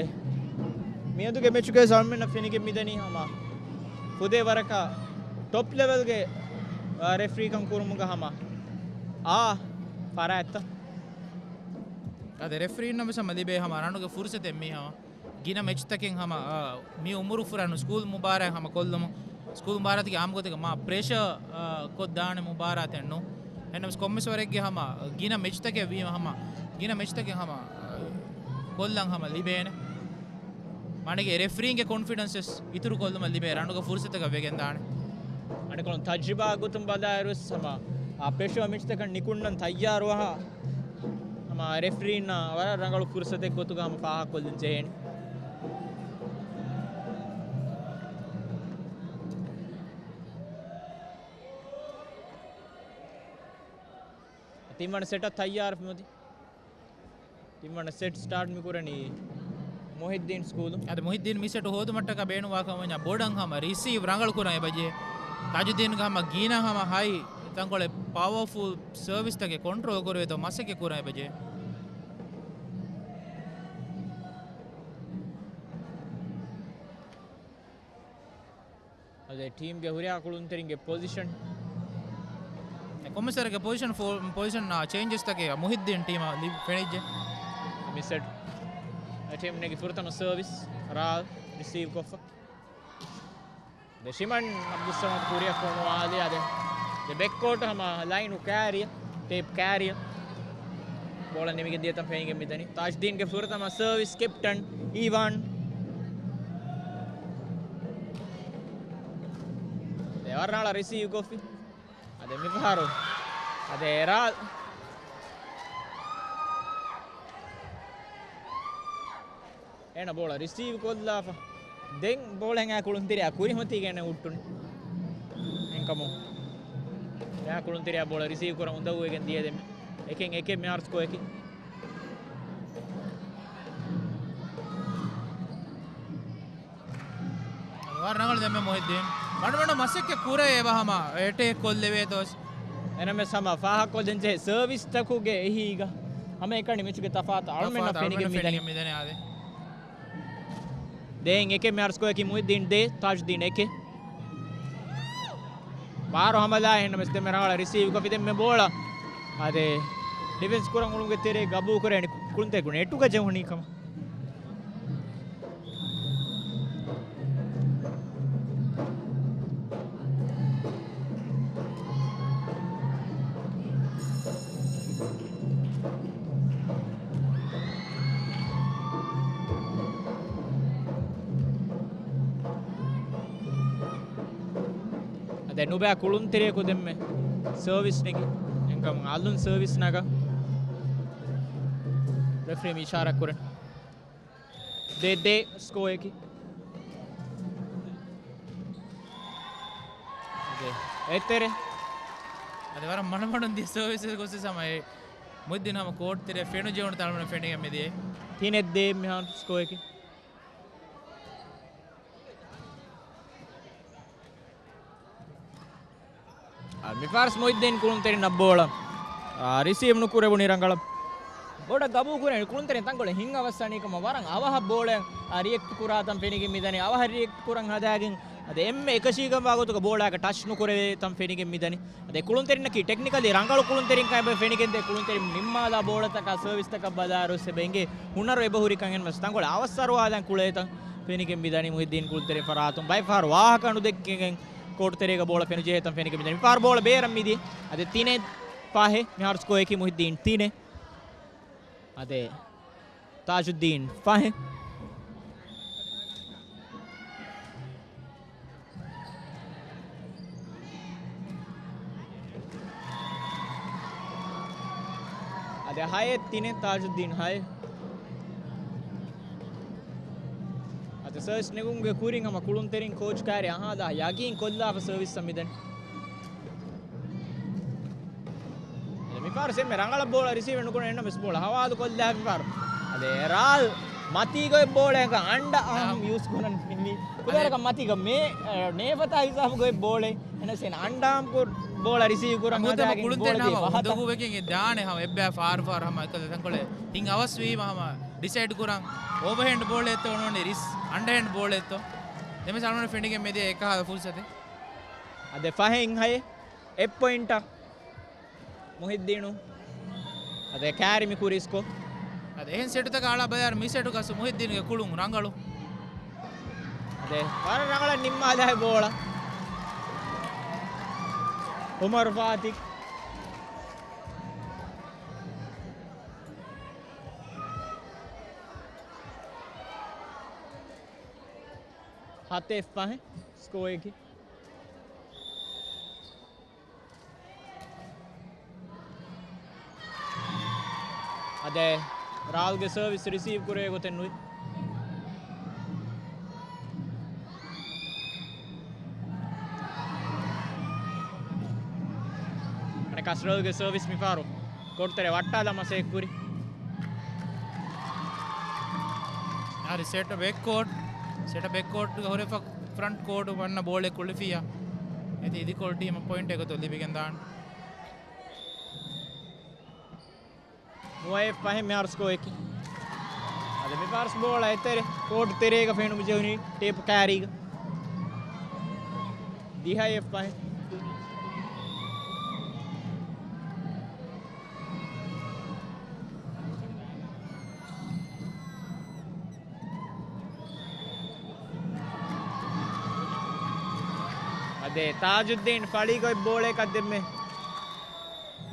މިއަދުގެ މެޗުގައި އަޅުމެންނަށް ފެނިގެން މިދަނީ ހަމަ ފުދޭ ވަރަކަށް ޓޮޕް ލެވެލްގެ، އާ، ރެފްރީކަން ކުރުމުގަ ހަމަ އާ ފަރާތްތައް. އަދެ ރެފްރީންނަށް ވެސް ހަމަ ލިބޭ ހަމަ ރަނުގެ ފުރުސަތެއް މީ ހަމަ. ގިނަ މެޗްތަކެއް ހަމަ، އާ، މި އުމުރު ފުރާ ނު ސްކޫލް މުބާރާތް ހަމަ ކޮށްލުމު، ސްކޫލް މުބާރާތަކީ އާއްމު ގޮތެއްގަ މާ ޕްރެޝަރ، އާ، ކޮށްދާނެ މުބާރާތެއް ނޫން. އެހެންނަމަސް ކޮންމެސް ވަރެއްގެ ހަމަ ގިނަ މެޗްތަކެއް ވީމަ ހަމަ ގިނަ މެޗްތަކެއް ހަމަ، އާ، ކޮށްލަން ހަމަ ލިބޭނެ. މާނައީ ރެފްރީންގެ ކޮންފިޑެންސް ވެސް އިތުރު ކޮށްލުމަށް ލިބޭ ރަނުގެ ފުރުސަތަކަށް ވެގެންދާނެ. އަނެއްކޮޅުން ތަޖްރިބާ ގޮތުން ބަލާއިރު ވެސް ހަމަ، އާ، ޕްރެޝަރ މެޗްތަކަށް ނިކުންނަން ތައްޔާރުވާ ހަމަ ރެފްރީންނަށް ވަރަށް ރަނގަޅު ފުރުސަތެއް ގޮތުގަ ހަމަ ފާހަގަކޮށްލަން ޖެހޭނެ. ތިންވަނަ ސެޓަށް ތައްޔާރު މުދި. ތިންވަނަ ސެޓް ސްޓާޓް މި ކުރަނީ މުހިއްދީން ސްކޫލު. އަދި މުހިއްދީން މި ސެޓް ހޯދުމަށްޓަކާ ބޭނުންވާ ކަމަށް ވަންޏާ ބޮޑަށް ހަމަ ރިސީވް ރަނގަޅު ކުރަން އެބަޖެހޭ. ތާޖުއްދީންގެ ހަމަ ގިނަ ހަމަ ހައި ތަންކޮޅެއް ޕަވަރފުލް ސަރވިސްތަކެއް ކޮންޓްރޯލް ކުރެވޭތޯ މަސައްކަތް ކުރަން އެބަޖެހޭ. އަދި ޓީމްގެ ހުރިހާ ކުޅުންތެރިންގެ ޕޮޒިޝަން. އެ ކޮންމެސް ވަރެއްގެ ޕޮޒިޝަން ފޯ-، ޕޮޒިޝަން، އާ، ޗޭންޖެސްތަކެއް މުހިއްދީން ޓީމަށް ލި-، ފެނިއްޖެ. މި ސެޓް އެ ޓީމް ނެގި ފުރަތަމަ ސަރވިސް ރާލް ރިސީވް ކޮށްފަ. ދެ ޝިމަން އަބްދުއްސަމަދު ކުރިއަށް ފޮނުވާލި އަދެ ދެ ބެކް ކޯޓް ހަމަ ލައިނު ކާރިއަ، ޓޭޕް ކާރިއަ. ބޯޅަ ނިމިގެން ދިޔަތަން ފެނިގެން މިދަނީ. ތާޖްދީންގެ ފުރަތަމަ ސަރވިސް ކެޕްޓަން އީވާން. ދެ ވަރަށް ރަނގަޅަށް ރިސީވް ކޮށްފި. އަދެ މިފަހަރު. އަދެ ރާލް. އޭނަ ބޯޅަ ރިސީވް ކޮށްލާފަ. ދެން ބޯޅަ އެނގާ ކުޅުންތެރިޔާ ކުރިމަތީގަ އޭނަ ހުއްޓުނީ. އެހެންކަމުން އެނގާ ކުޅުންތެރިޔާ ބޯޅަ ރިސީވް ކުރަން އުނދަގޫވެގެން ދިޔަ ދެން އެކެއް އެކެއް މިހާރު ސްކޯއަކީ. ވަރަށް ރަނގަޅު ދެންމެ މުހިއްދީން. ބަނޑުބަނޑު މަސައްކަތް ކުރޭ އެބަ ހަމަ އެޓޭކް ކޮށްލެވޭތޯ. އެނަމެސް ހަމަ ފާހަގަކޮށްލަންޖެހޭ ސަރވިސްތަކުގެ އެހީގަ ހަމައެކަނި މެޗުގެ ތަފާތު އަޅުމެންނަށް ފެނިގެން މިދަނީ. ދެން އެކެއް މިހާރު ސްކޯއަކީ މުހިއްދީން ދޭ، ތާޖުއްދީން އެކެއް. ފާރު ހަމަލާ އެހެންނަމަސް ދެންމެ ރަނގަޅަށް ރިސީވް ކޮށްފި ދެންމެ ބޯޅަ. އާދެ، ޑިފެންސް ކުރަން އުޅުމުގެ ތެރޭ ގަބޫ ކުރެވެނީ ކުޅުންތެރި ނެޓުގަ ޖެހުނީ ކަމަށް. އަދެ ނުބައި ކުޅުންތެރިޔަކު ދެންމެ ސަރވިސް ނެގި. އެންކަމުން އަލުން ސަރވިސް ނަގަ ރެފްރީ އިޝާރާ ކުރަން. ދޭ ދޭ ސްކޯއަކީ. އެތެރެ. އަދި ވަރަށް މަޑުމަޑުން ދި ސަރވިސް ގޮސް ސަމައެ މުއްދިން ހަމަ ކޯޓް ތެރެ ފެނު ޖެހުނު ތަޅުމަން ފެނިގެން މިދިޔަ. ތިނެއް ދޭ މިހާރު ސްކޯއަކީ. އާ، މިފަހަރު މުހިއްދީން ކުޅުންތެރިންނަށް ބޯޅަ، އާ، ރިސީވް ނުކުރެވުނީ ރަނގަޅަށް. ބޯޑަށް ގަބޫ ކުރެވެނީ ކުޅުންތެރިން ތަންކޮޅެއް ހިން އަވަސް ވަނީ ކަމަށް ވަރަށް އަވަހަށް ބޯޅަ، އާ، ރިއެކްޓް ކުރާ ތަން ފެނިގެން މިދަނީ. އަވަހަށް ރިއެކްޓް ކުރަން ހަދާގެން އަދި އެންމެ އެކަށީގެންވާ ގޮތުގަ ބޯޅައަކަށް ޓަޗް ނުކުރެވޭ ތަން ފެނިގެން މިދަނީ. އަދި ކުޅުންތެރިންނަކީ ޓެކްނިކަލީ ރަނގަޅު ކުޅުންތެރިން ކަމަށް ފެނިގެންދޭ ކުޅުންތެރިން ނިންމާލާ ބޯޅަތަކާ ސަރވިސްތަކަށް ބަލާއިރު އެބަ އެނގޭ ހުނަރު އެބަހުރި ކަން އެންމެސް ތަންކޮޅެއް އަވަސް އަރުވާލާން ކުޅޭ ތަން ފެނިގެން މިދަނީ މުހިއްދީން ކުޅުންތެރިން ފަރާތުން. ބައެއް ފަހަރު ވާހަކަ ނުދެއްކިގެން ކޯޓު ތެރޭގަ ބޯޅަ ފެނުޖެހޭ ތަން ފެނިގެން މިދަނީ. މިފަހަރު ބޯޅަ ބޭރަށް މިދިޔަ. އަދި ތިނެއް ފަހެއް މިހާރު ސްކޯއަކީ މުހިއްދީން ތިނެއް. އަދި ތާޖުއްދީން ފަހެއް. އަދި ހައެއް ތިނެއް ތާޖުއްދީން ހައެއް. އަދި ސަރވިސް ނެގުމުގެ ކުރިން ހަމަ ކުޅުންތެރިން ކޯޗް ކާރި އަހާލާ ޔަގީން ކޮށްލާފަ ސަރވިސް މިދަނީ. އަދި މިފަހަރު ސެމް ރަނގަޅަށް ބޯޅަ ރިސީވް ނުކުރެވުނު އެންނަމަސް ބޯޅަ ހަވާލު ކޮށްލާ މިފަހަރު. އަދި ރާލް މަތީގޮތް ބޯޅައަކަށް އަނޑަ އަހަން ޔޫސް ކުރަން މި ކުދާރަކަށް މަތީގަ މޭ، އަ، ނޭފަތާ ހިސާބުގޮތް ބޯޅެ. އެނަސް އެން އަންޑާމް ކުރް ބޯޅަ ރިސީވް ކުރަން ހަދާގެން ބޯޅަ ދޭ ފަހަތަށް. ދޮގުވެގެން އެ ދާނެ ހަމަ އެއްބައި ފާރު ފާރު ހަމަ އެކަލަ ތަންކޮޅެ ހިން އަވަސް ވީމަ ހަމަ ޑިސައިޑް ކުރަން އޯވަހެންޑް ބޯޅައެއްތޯ ނޫނީ ރިސް އަންޑަހެންޑް ބޯޅައެއްތޯ. ދެމެސް އަޅުގަނޑު ފެނިގެން މެދޭ އެކަހަލަ ފުރުސަތެއް. އަދެ ފަހެއް ހައެއް އެއް ޕޮއިންޓަށް މުހިއްދީނު. އަދެ ކާރި މި ކުރީސްކޮ. އަދެ އެހެން ސެޓުތަކަށް އަޅާ ބަލާއިރު މި ސެޓުގަސް މުހިއްދީނުގެ ކުޅުން ރަނގަޅު. އަދެ ވަރަށް ރަނގަޅަށް ނިންމާލާ ބޯޅަ. އުމަރު ފާތި. ހަތެއް ފަހެއް ސްކޯއަކީ. އަދެ ރާލްގެ ސަރވިސް ރިސީވް ކުރޭ ގޮތެއް ނުވި. އަނެކާ ރާލްގެ ސަރވިސް މިފަހަރު ކޯޓު ތެރެ ވައްޓާލަ މަސައްކަތް ކުރި. އަދި ސެޓް ބެކް ކޯޓް، ސެޓް ބެކް ކޯޓްގަ ހުރެފަ ފްރަންޓް ކޯޓު ވަންނަ ބޯޅެ ކުޅިފިޔާ. އެތި އިދި ކޯޓް ޓީމަށް ޕޮއިންޓެއް ގޮތަށް ލިބިގެން ދާން. ނުވައެއް ފަހެއް މިހާރު ސްކޯއަކީ. އަދި މިފަހަރު ބޯޅަ އެތެރެ ކޯޓު ތެރޭގަ ފެނުމުޖެހުނީ ޓޭޕް ކާރީގަ. ދިހައެއް ފަހެއް. އަދެ ތާޖުއްދީން ފަޅީގޮތް ބޯޅައަކަށް ދެންމެ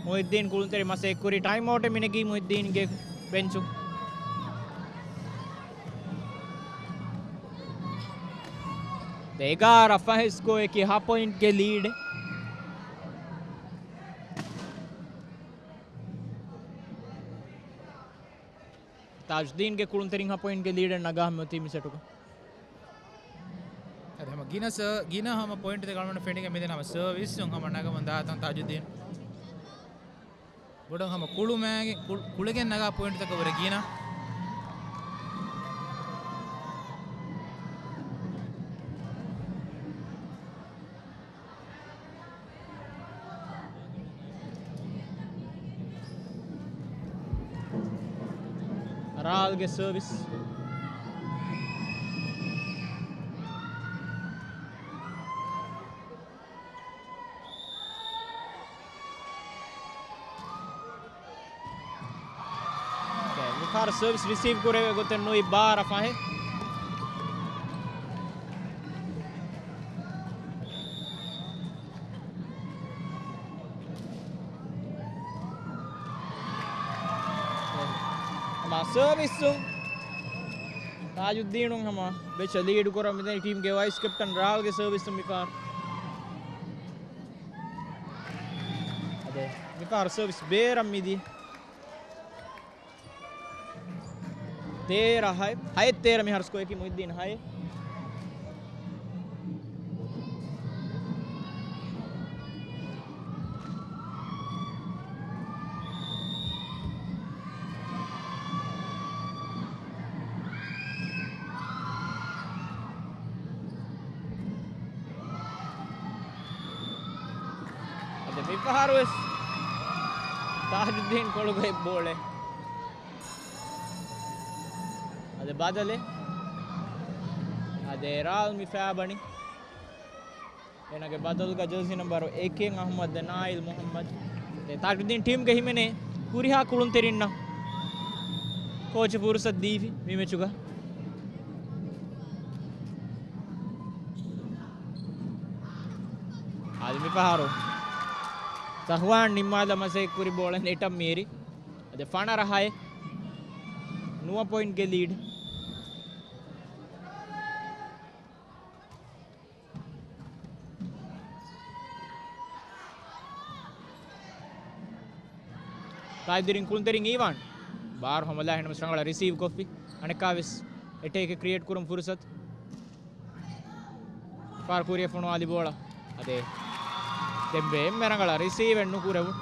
މުހިއްދީން ކުޅުންތެރި މަސައްކަތް ކުރި. ޓައިމް އައުޓެއް މިނެގީ މުހިއްދީންގެ ބެންޗު. އެގާރަ ފަހެއް ސްކޯއަކީ ހަ ޕޮއިންޓްގެ ލީޑެއް. ތާޖުދީންގެ ކުޅުންތެރިން ހަ ޕޮއިންޓްގެ ލީޑެއް ނަގާ ހަމަ ތީ މި ސެޓުގަ. އަދި ހަމަ ގިނަ ސަ-، ގިނަ ހަމަ ޕޮއިންޓްތައް އަޅުގަނޑަށް ފެނިގެން މިދަނީ ހަމަ ސަރވިސް ހަމަ ނަގަމުން ދާތަން ތާޖުދީން. ބޮޑަށް ހަމަ ކުޅުމާގެ-، ކު-، ކުޅެގެން ނަގާ ޕޮއިންޓްތަކަށް ވުރެ ގިނަ. ރާލްގެ ސަރވިސް. ފަހަރު ސަރވިސް ރިސީވް ކުރެވޭ ގޮތެއް ނުވި ބާރަ ފަހެއް. ހަމަ ސަރވިސްއުން ތާޖުއްދީނުން ހަމަ މެޗަށް ލީޑު ކުރަން މިދަނީ ޓީމްގެ ވައިސް ކެޕްޓަން ރާލްގެ ސަރވިސްއުން މިފަހަރު. އަދެ މިފަހަރު ސަރވިސް ބޭރަށް މިދީ. ތޭރަ ހައެއް، ހައެއް ތޭރަ މިހާރު ސްކޯއަކީ މުހިއްދީން ހައެއް. އަދި މިފަހަރު ވެސް ތާޖުއްދީން ކޮޅުގައި ބޯޅަ. އަދި ބަދަލެއް. އަދި ރާލް މި ފައިބަނި. އޭނާގެ ބަދަލުގަ ޖާސީ ނަމްބަރު އެކެއް އަހުމަދު ނާއިލް މުހައްމަދު. އެ ތާޖުއްދީން ޓީމްގެ ހިމެނޭ ހުރިހާ ކުޅުންތެރިންނަށް ކޯޗު ފުރުސަތު ދީފި މި މެޗުގަ. އަދި މިފަހަރު ސަހުވާން ނިންމާލަ މަސައްކަތް ކުރި ބޯޅަ ނެޓަށް މިއެރި. އަދި ފަނަރަ ހައެއް. ނުވަ ޕޮއިންޓްގެ ލީޑް. ތާޖުއްދީން ކުޅުންތެރިން އީވާން. ބާރު ހަމަލާ ހެންނަމަސް ރަނގަޅަށް ރިސީވް ކޮށްފި. އަނެއްކާވެސް އެޓޭކެއް ކްރިއޭޓް ކުރުން ފުރުސަތު. ފާރު ކުރިޔަށް ފޮނުވާލި ބޯޅަ. އަދެ ދެން އެންމެ ރަނގަޅަށް ރިސީވެއް ނުކުރެވުނު.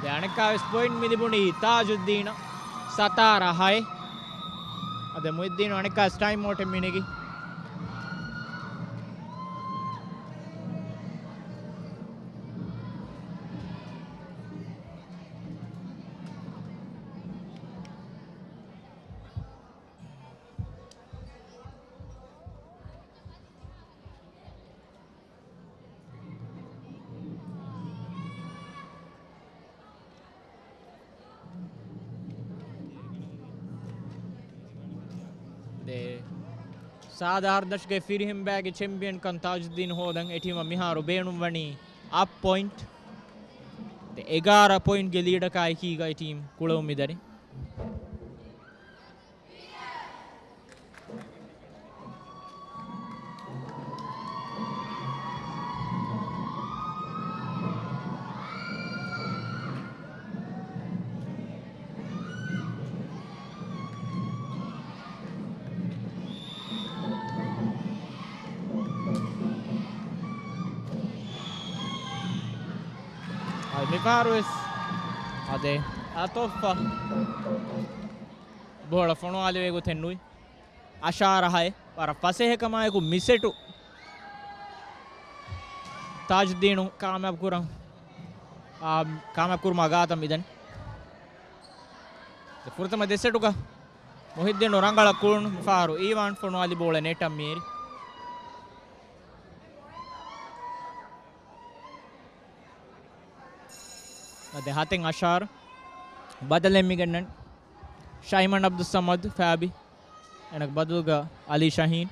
ދެ އަނެއްކާވެސް ޕޮއިންޓް މިލިބުނީ ތާޖުއްދީނަށް. ސަތާރަ ހައެއް. އަދެ މުހިއްދީނު އަނެއްކާވެސް ޓައިމް އައުޓެއް މިނެގި. ދެ ސާދަ އަރްދަށުގެ ފިރިހެން ބައިގެ ޗެމްޕިއަންކަން ތާޖުއްދީން ހޯދަން އެ ޓީމަށް މިހާރު ބޭނުން ވަނީ އަށް ޕޮއިންޓް. ދެ އެގާރަ ޕޮއިންޓްގެ ލީޑަކާ އެކީގަ އެ ޓީމް ކުޅެވުމި ދަނީ. އަދި މިފަހަރު ވެސް އަދެ އަތޮއްފަ ބޯޅަ ފޮނުވާލެވޭ ގޮތެއް ނުވި. އަށާރަ ހައެއް ވަރަށް ފަސޭހަކަމާއެކު މިސެޓު ތާޖުއްދީނު ކާމިޔާބު ކުރަން، އާ، ކާމިޔާބު ކުރުމާ ގާތަށް މިދަނީ. ފުރަތަމަ ދެ ސެޓުގަ މުހިއްދީނު ރަނގަޅަށް ކުޅުނު މިފަހަރު އީވާން ފޮނުވާލި ބޯޅަ ނެޓަށް މިއެރި. އަދި ހަތެއް އަށާރަ ބަދަލެއް މިގެންނަން. ޝައިމަން އަބްދުއްސަމަދު ފާބި. އޭނަގެ ބަދަލުގަ އަލީ ޝަހީން.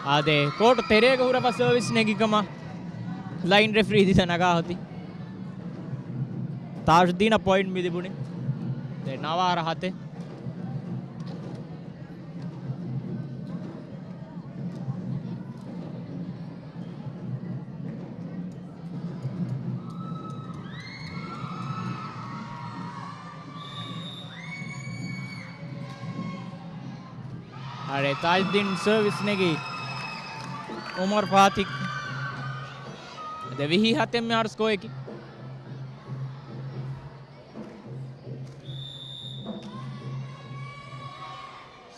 އާދެ، ކޯޓު ތެރޭގަ ހުރަފަ ސަރވިސް ނެގި ކަމަށް ލައިން ރެފްރީ ދިސަ ނަގާ ހޮތި. ތާޖުއްދީނަށް ޕޮއިންޓް މި ލިބުނީ. ދެ ނަވާރަ ހަތެއް. އަރެ، ތާޖުއްދީން ސަރވިސް ނެގި އުމަރު ފާތި. ދެ ވިހި ހަތެއް މިހާރު ސްކޯއަކީ.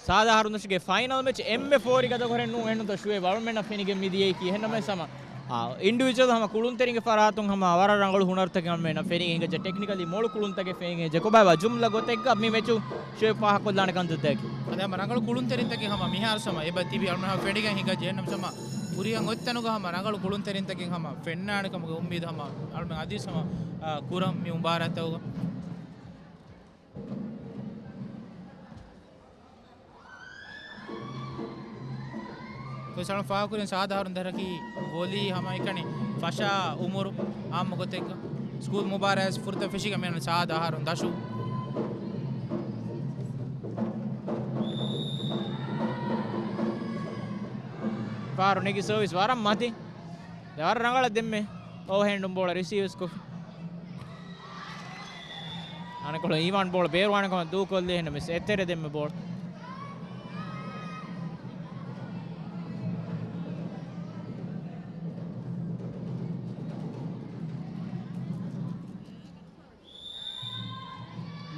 ސާދަ އަހަރުން ދަށުގެ ފައިނަލް މެޗް އެންމެ ފޯރި ގަދަކުރެއް ނޫން އެންނުތަ ޝުއޭބް އަޅުމެންނަށް ފެނިގެން މިދިޔައީކީ. އެހެންނަމަވެސް ހަމަ، އާ، އިންޑިވިޖުއަލް ހަމަ ކުޅުންތެރިންގެ ފަރާތުން ހަމަ ވަރަށް ރަނގަޅު ހުނަރުތަކެއް އަޅުމެންނަށް ފެނިގެން ހިނގައްޖެ. ޓެކްނިކަލީ މޮޅު ކުޅުންތަކެއް ފެނިގެން ހިނގައްޖެ. ކޮބާ ޖުމްލަ ގޮތެއްގަ މި މެޗު ޝުއޭބް ފާހަގަކޮށްލާނެ ކަންތައްތަކަކީ. އަދި ހަމަ ރަނގަޅު ކުޅުންތެރިންތަކެއް ހަމަ މިހާރު ހަމަ އެބަ ތިބި އަޅުމެން ހަމަ ފެނިގެން ހިނގައްޖެ. އެހެންނަމަވެސް ހަމަ ކުރިއަށް އޮތްތަނުގަ ހަމަ ރަނގަޅު ކުޅުންތެރިންތަކެއް ހަމަ ފެންނާނެ ކަމުގެ އުއްމީދު ހަމަ އަޅުމެން އަދިވެސް ހަމަ، އާ، ކުރަން މި މުބާރާތްތަކުގަ. ކޮސް އަޅުން ފާހަގަކުރިން ސާދަ އަހަރުން ދަށަކީ ވޮލީ ހަމައެކަނި ފަށާ އުމުރު އާއްމު ގޮތެއްގަ ސްކޫލް މުބާރާތް ފުރަތަމަ ފެށިގެން މިއަންނަ ސާދަ އަހަރުން ދަށު. ފާރު ނެގި ސަރވިސް ވަރަށް މަތި. ދެ ވަރަށް ރަނގަޅަށް ދެންމެ އޯވަހޭންޑުން ބޯޅަ ރިސީވް ކޮށްފި. އަނެކޮޅު އީވާން ބޯޅަ ބޭރުވާނެ ކަމަށް ދޫކޮށްލި. އެހެންނަމަވެސް އެތެރެ ދެންމެ ބޯޅަ.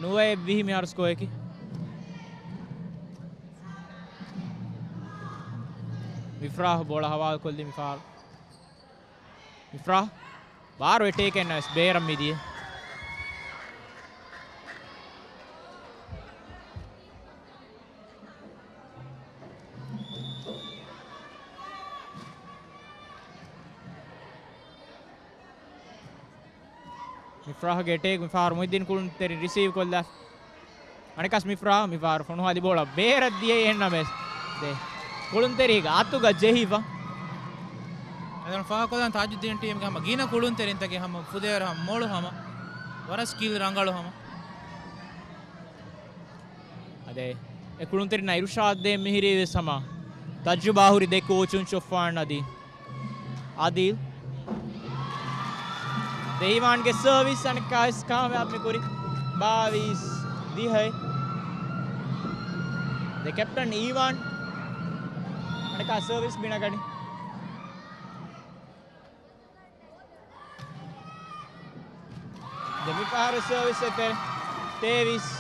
ނުވައެއް ވިހި މިހާރު ސްކޯއަކީ. މިފްރާހް ބޯޅަ ހަވާލުކޮށްލީ މިފާރު. މިފްރާހް ބާރު އެޓޭކެއް ނައިސް ބޭރަށް މިދިޔަ. މިފްރާހުގެ އެޓޭކް މިފަހަރު މުހިއްދީން ކުޅުންތެރިން ރިސީވް ކޮށްލާ. އަނެއްކާސް މިފްރާހު، މިފަހަރު ފޮނުވާލި ބޯޅަ ބޭރަށް ދިޔައީ އެހެންނަމަވެސް. ދެ ކުޅުންތެރީގެ އަތުގަ ޖެހިފަ. އަދި ފާހަގަކޮށްލަން ތާޖުއްދީން ޓީމްގެ ހަމަ ގިނަ ކުޅުންތެރިންތަކެއް ހަމަ ފުދޭވަރު ހަމަ މޮޅު ހަމަ ވަރަށް ސްކިލް ރަނގަޅު ހަމަ. އަދެ އެ ކުޅުންތެރިންނާ އިރުޝާދު ދޭ މިހިރީ ވެސް ހަމަ ތަޖުރިބާ ހުރި ދެ ކޯޗުން ޝޮފާން އަދި އާދިލް. ދެ އީވާންގެ ސަރވިސް އަނެއްކާ ވެސް ކާމިޔާބު މި ކުރި. ބާވީސް ދިހައެއް. ދެ ކެޕްޓަން އީވާން އަނެއްކާ ސަރވިސް ބިނަގަނި. ދެ މިފަހަރު ސަރވިސް އެތެރެ ތޭވީސް.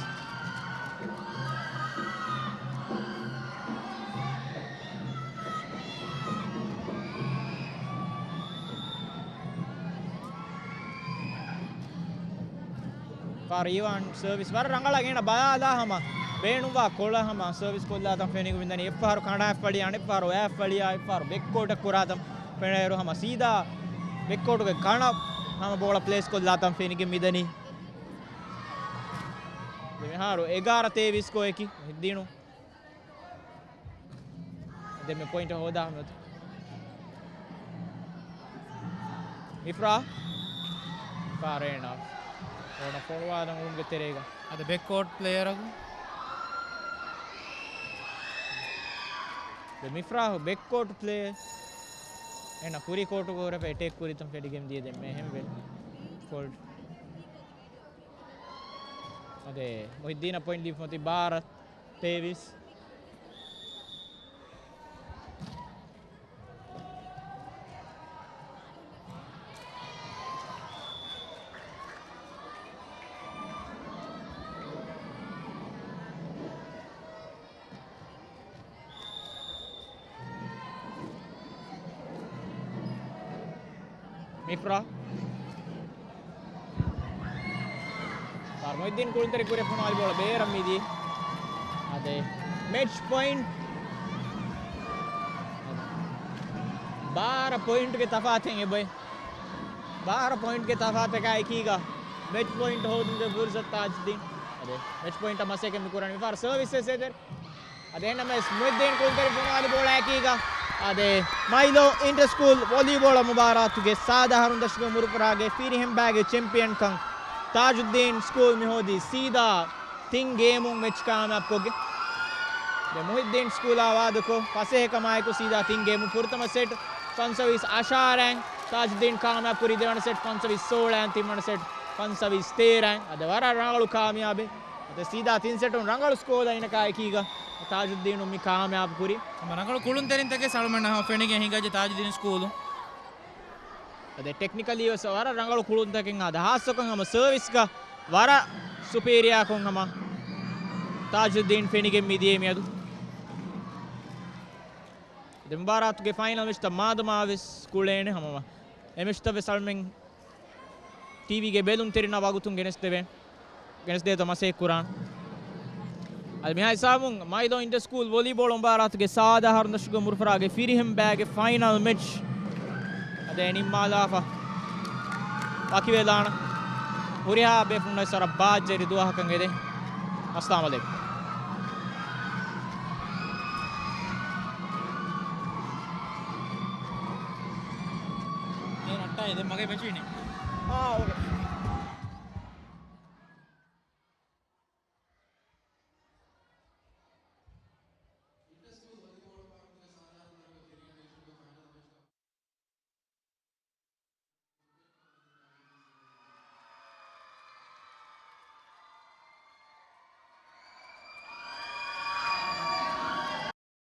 ފާރު އީވާން ސަރވިސް ވަރަށް ރަނގަޅަށް ގެނަ ބަލާލާ ހަމަ ބޭނުންވާ ކޮޅަށް ހަމަ ސަރވިސް ކޮށްލާތަން ފެނިގެން މިދަނީ. އެއްފަހަރު ކަނޑާއަށްފަޅި، އަނެއްފަހަރު އޮޔާއަށްފަޅިއާ، އެއްފަހަރު ބެކްކޯޓަށް ކުރާތަން ފެނޭއިރު ހަމަ ސީދާ ބެކްކޯޓުގެ ކަނޑަށް ހަމަ ބޯޅަ ޕްލޭސް ކޮށްލާތަން ފެނިގެން މިދަނީ. ދެ މިހާރު އެގާރަ ތޭވީސް ސްކޯއަކީ މުހިއްދީނު. ދެންމެ ޕޮއިންޓް ހޯދާ މިފްރާ. މިފްރާ ރޭނާ. ރޯނަ ފޮނުވާލަން އުޅުމުގެ ތެރޭގަ. އަދި ބެކްކޯޓް ޕްލޭޔަރަކު. ދެ މިފްރާ ބެކްކޯޓް ޕްލޭ. އޭނަ ކުރީ ކޯޓުގަ ހުރެފަ އެޓޭކް ކުރިތަން ފެނިގެން ދިޔަ ދެންމެ އެހެންވެ. ފޯލްޑް. އަދެ މުހިއްދީނަށް ޕޮއިންޓް ދީފަ މަތި ބާރަ ތޭވީސް. މިފްރާ. ފާރު މުހިއްދީން ކުޅުންތެރި ކުރި ފޮނުވާލި ބޯޅަ ބޭރަށް މިދިޔަ. އަދެ މެޗް ޕޮއިންޓް. ބާރަ ޕޮއިންޓްގެ ތަފާތެއް އެބައި. ބާރަ ޕޮއިންޓްގެ ތަފާތަކާ އެކީގަ މެޗް ޕޮއިންޓް ހޯދުމުގެ ފުރުސަތު ތާޖުއްދީން. އަދެ މެޗް ޕޮއިންޓަށް މަސައްކަތް މި ކުރަނީ. މިފަހަރު ސަރވިސް އެސެދެރ. އަދެ އެހެންނަމަވެސް މުހިއްދީން ކުޅުންތެރި ފޮނުވާލި ބޯޅައަކީގަ އަދެ މައިލޯ އިންޓަ ސްކޫލް ވޮލީބޯޅަ މުބާރާތުގެ ސާދަ އަހަރުން ދަށުގެ އުމުރުފުރާގެ ފިރިހެން ބައިގެ ޗެމްޕިއަންކަން ތާޖުއްދީން ސްކޫލް މި ހޯދީ ސީދާ ތިން ގޭމުން މެޗް ކާމިޔާބުކޮށްގެން. ދެ މުހިއްދީން ސްކޫލާ ވާދަކޮށް ފަސޭހަކަމާއެކު ސީދާ ތިން ގޭމުން ފުރަތަމަ ސެޓް ފަންސަވީސް އަށާރައިން ތާޖުއްދީން ކާމިޔާބުކުރީ، ދެވަނަ ސެޓް ފަންސަވީސް ސޯޅައިން، ތިންވަނަ ސެޓް ފަންސަވީސް ތޭރައިން. އަދި ވަރަށް ރަނގަޅު ކާމިޔާބެއް. އަދި ސީދާ ތިން ސެޓުން ރަނގަޅު ސްކޯލައިނަކާ އެކީގަ ތާޖުއްދީނު މި ކާމިޔާބު ކުރީ. ހަމަ ރަނގަޅު ކުޅުންތެރިންތަކެއް އަޅުމެންނަށް ހަމަ ފެނިގެން ހިނގައްޖެ ތާޖުއްދީން ސްކޫލު. އަދި ޓެކްނިކަލީ ވެސް ވަރަށް ރަނގަޅު ކުޅުންތަކެއް އަދި ހާއްސަކޮށް ހަމަ ސަރވިސްގަ ވަރަށް ސުޕީރިއާކޮށް ހަމަ ތާޖުއްދީން ފެނިގެން މިދިޔަ މިއަދު. ދެ މުބާރާތުގެ ފައިނަލް މެޗްތައް މާދަމާ ވެސް ކުޅޭނެ ހަމަ އެ މެޗްތައް ވެސް އަޅުމެން ޓީވީގެ ބެލުންތެރިންނާ ވަގުތުން ގެނެސްދެވޭ. ގެނެސްދޭތޯ މަސައްކަތް ކުރާން. އަދި މިހާ ހިސާބުން މައިލޯ އިންޓަ ސްކޫލް ވޮލީބޯޅަ މުބާރާތުގެ ސާދަ އަހަރުން ދަށުގެ މުރުފަރާގެ ފިރިހެން ބައިގެ ފައިނަލް މެޗް އަދި ނިންމާލާފަ ވަކިވެލާނަ. ހުރިހާ ބޭފުޅުންނަށް ވަރަށް ބާއްޖަވެރި ދުވަހަކަށް އެދެން. އައްސަލާމު ޢަލައިކުމް. އޭ ރައްޓާ، ދެން މަގޭ މެޗު އިނީ. އާ، އޯކޭ.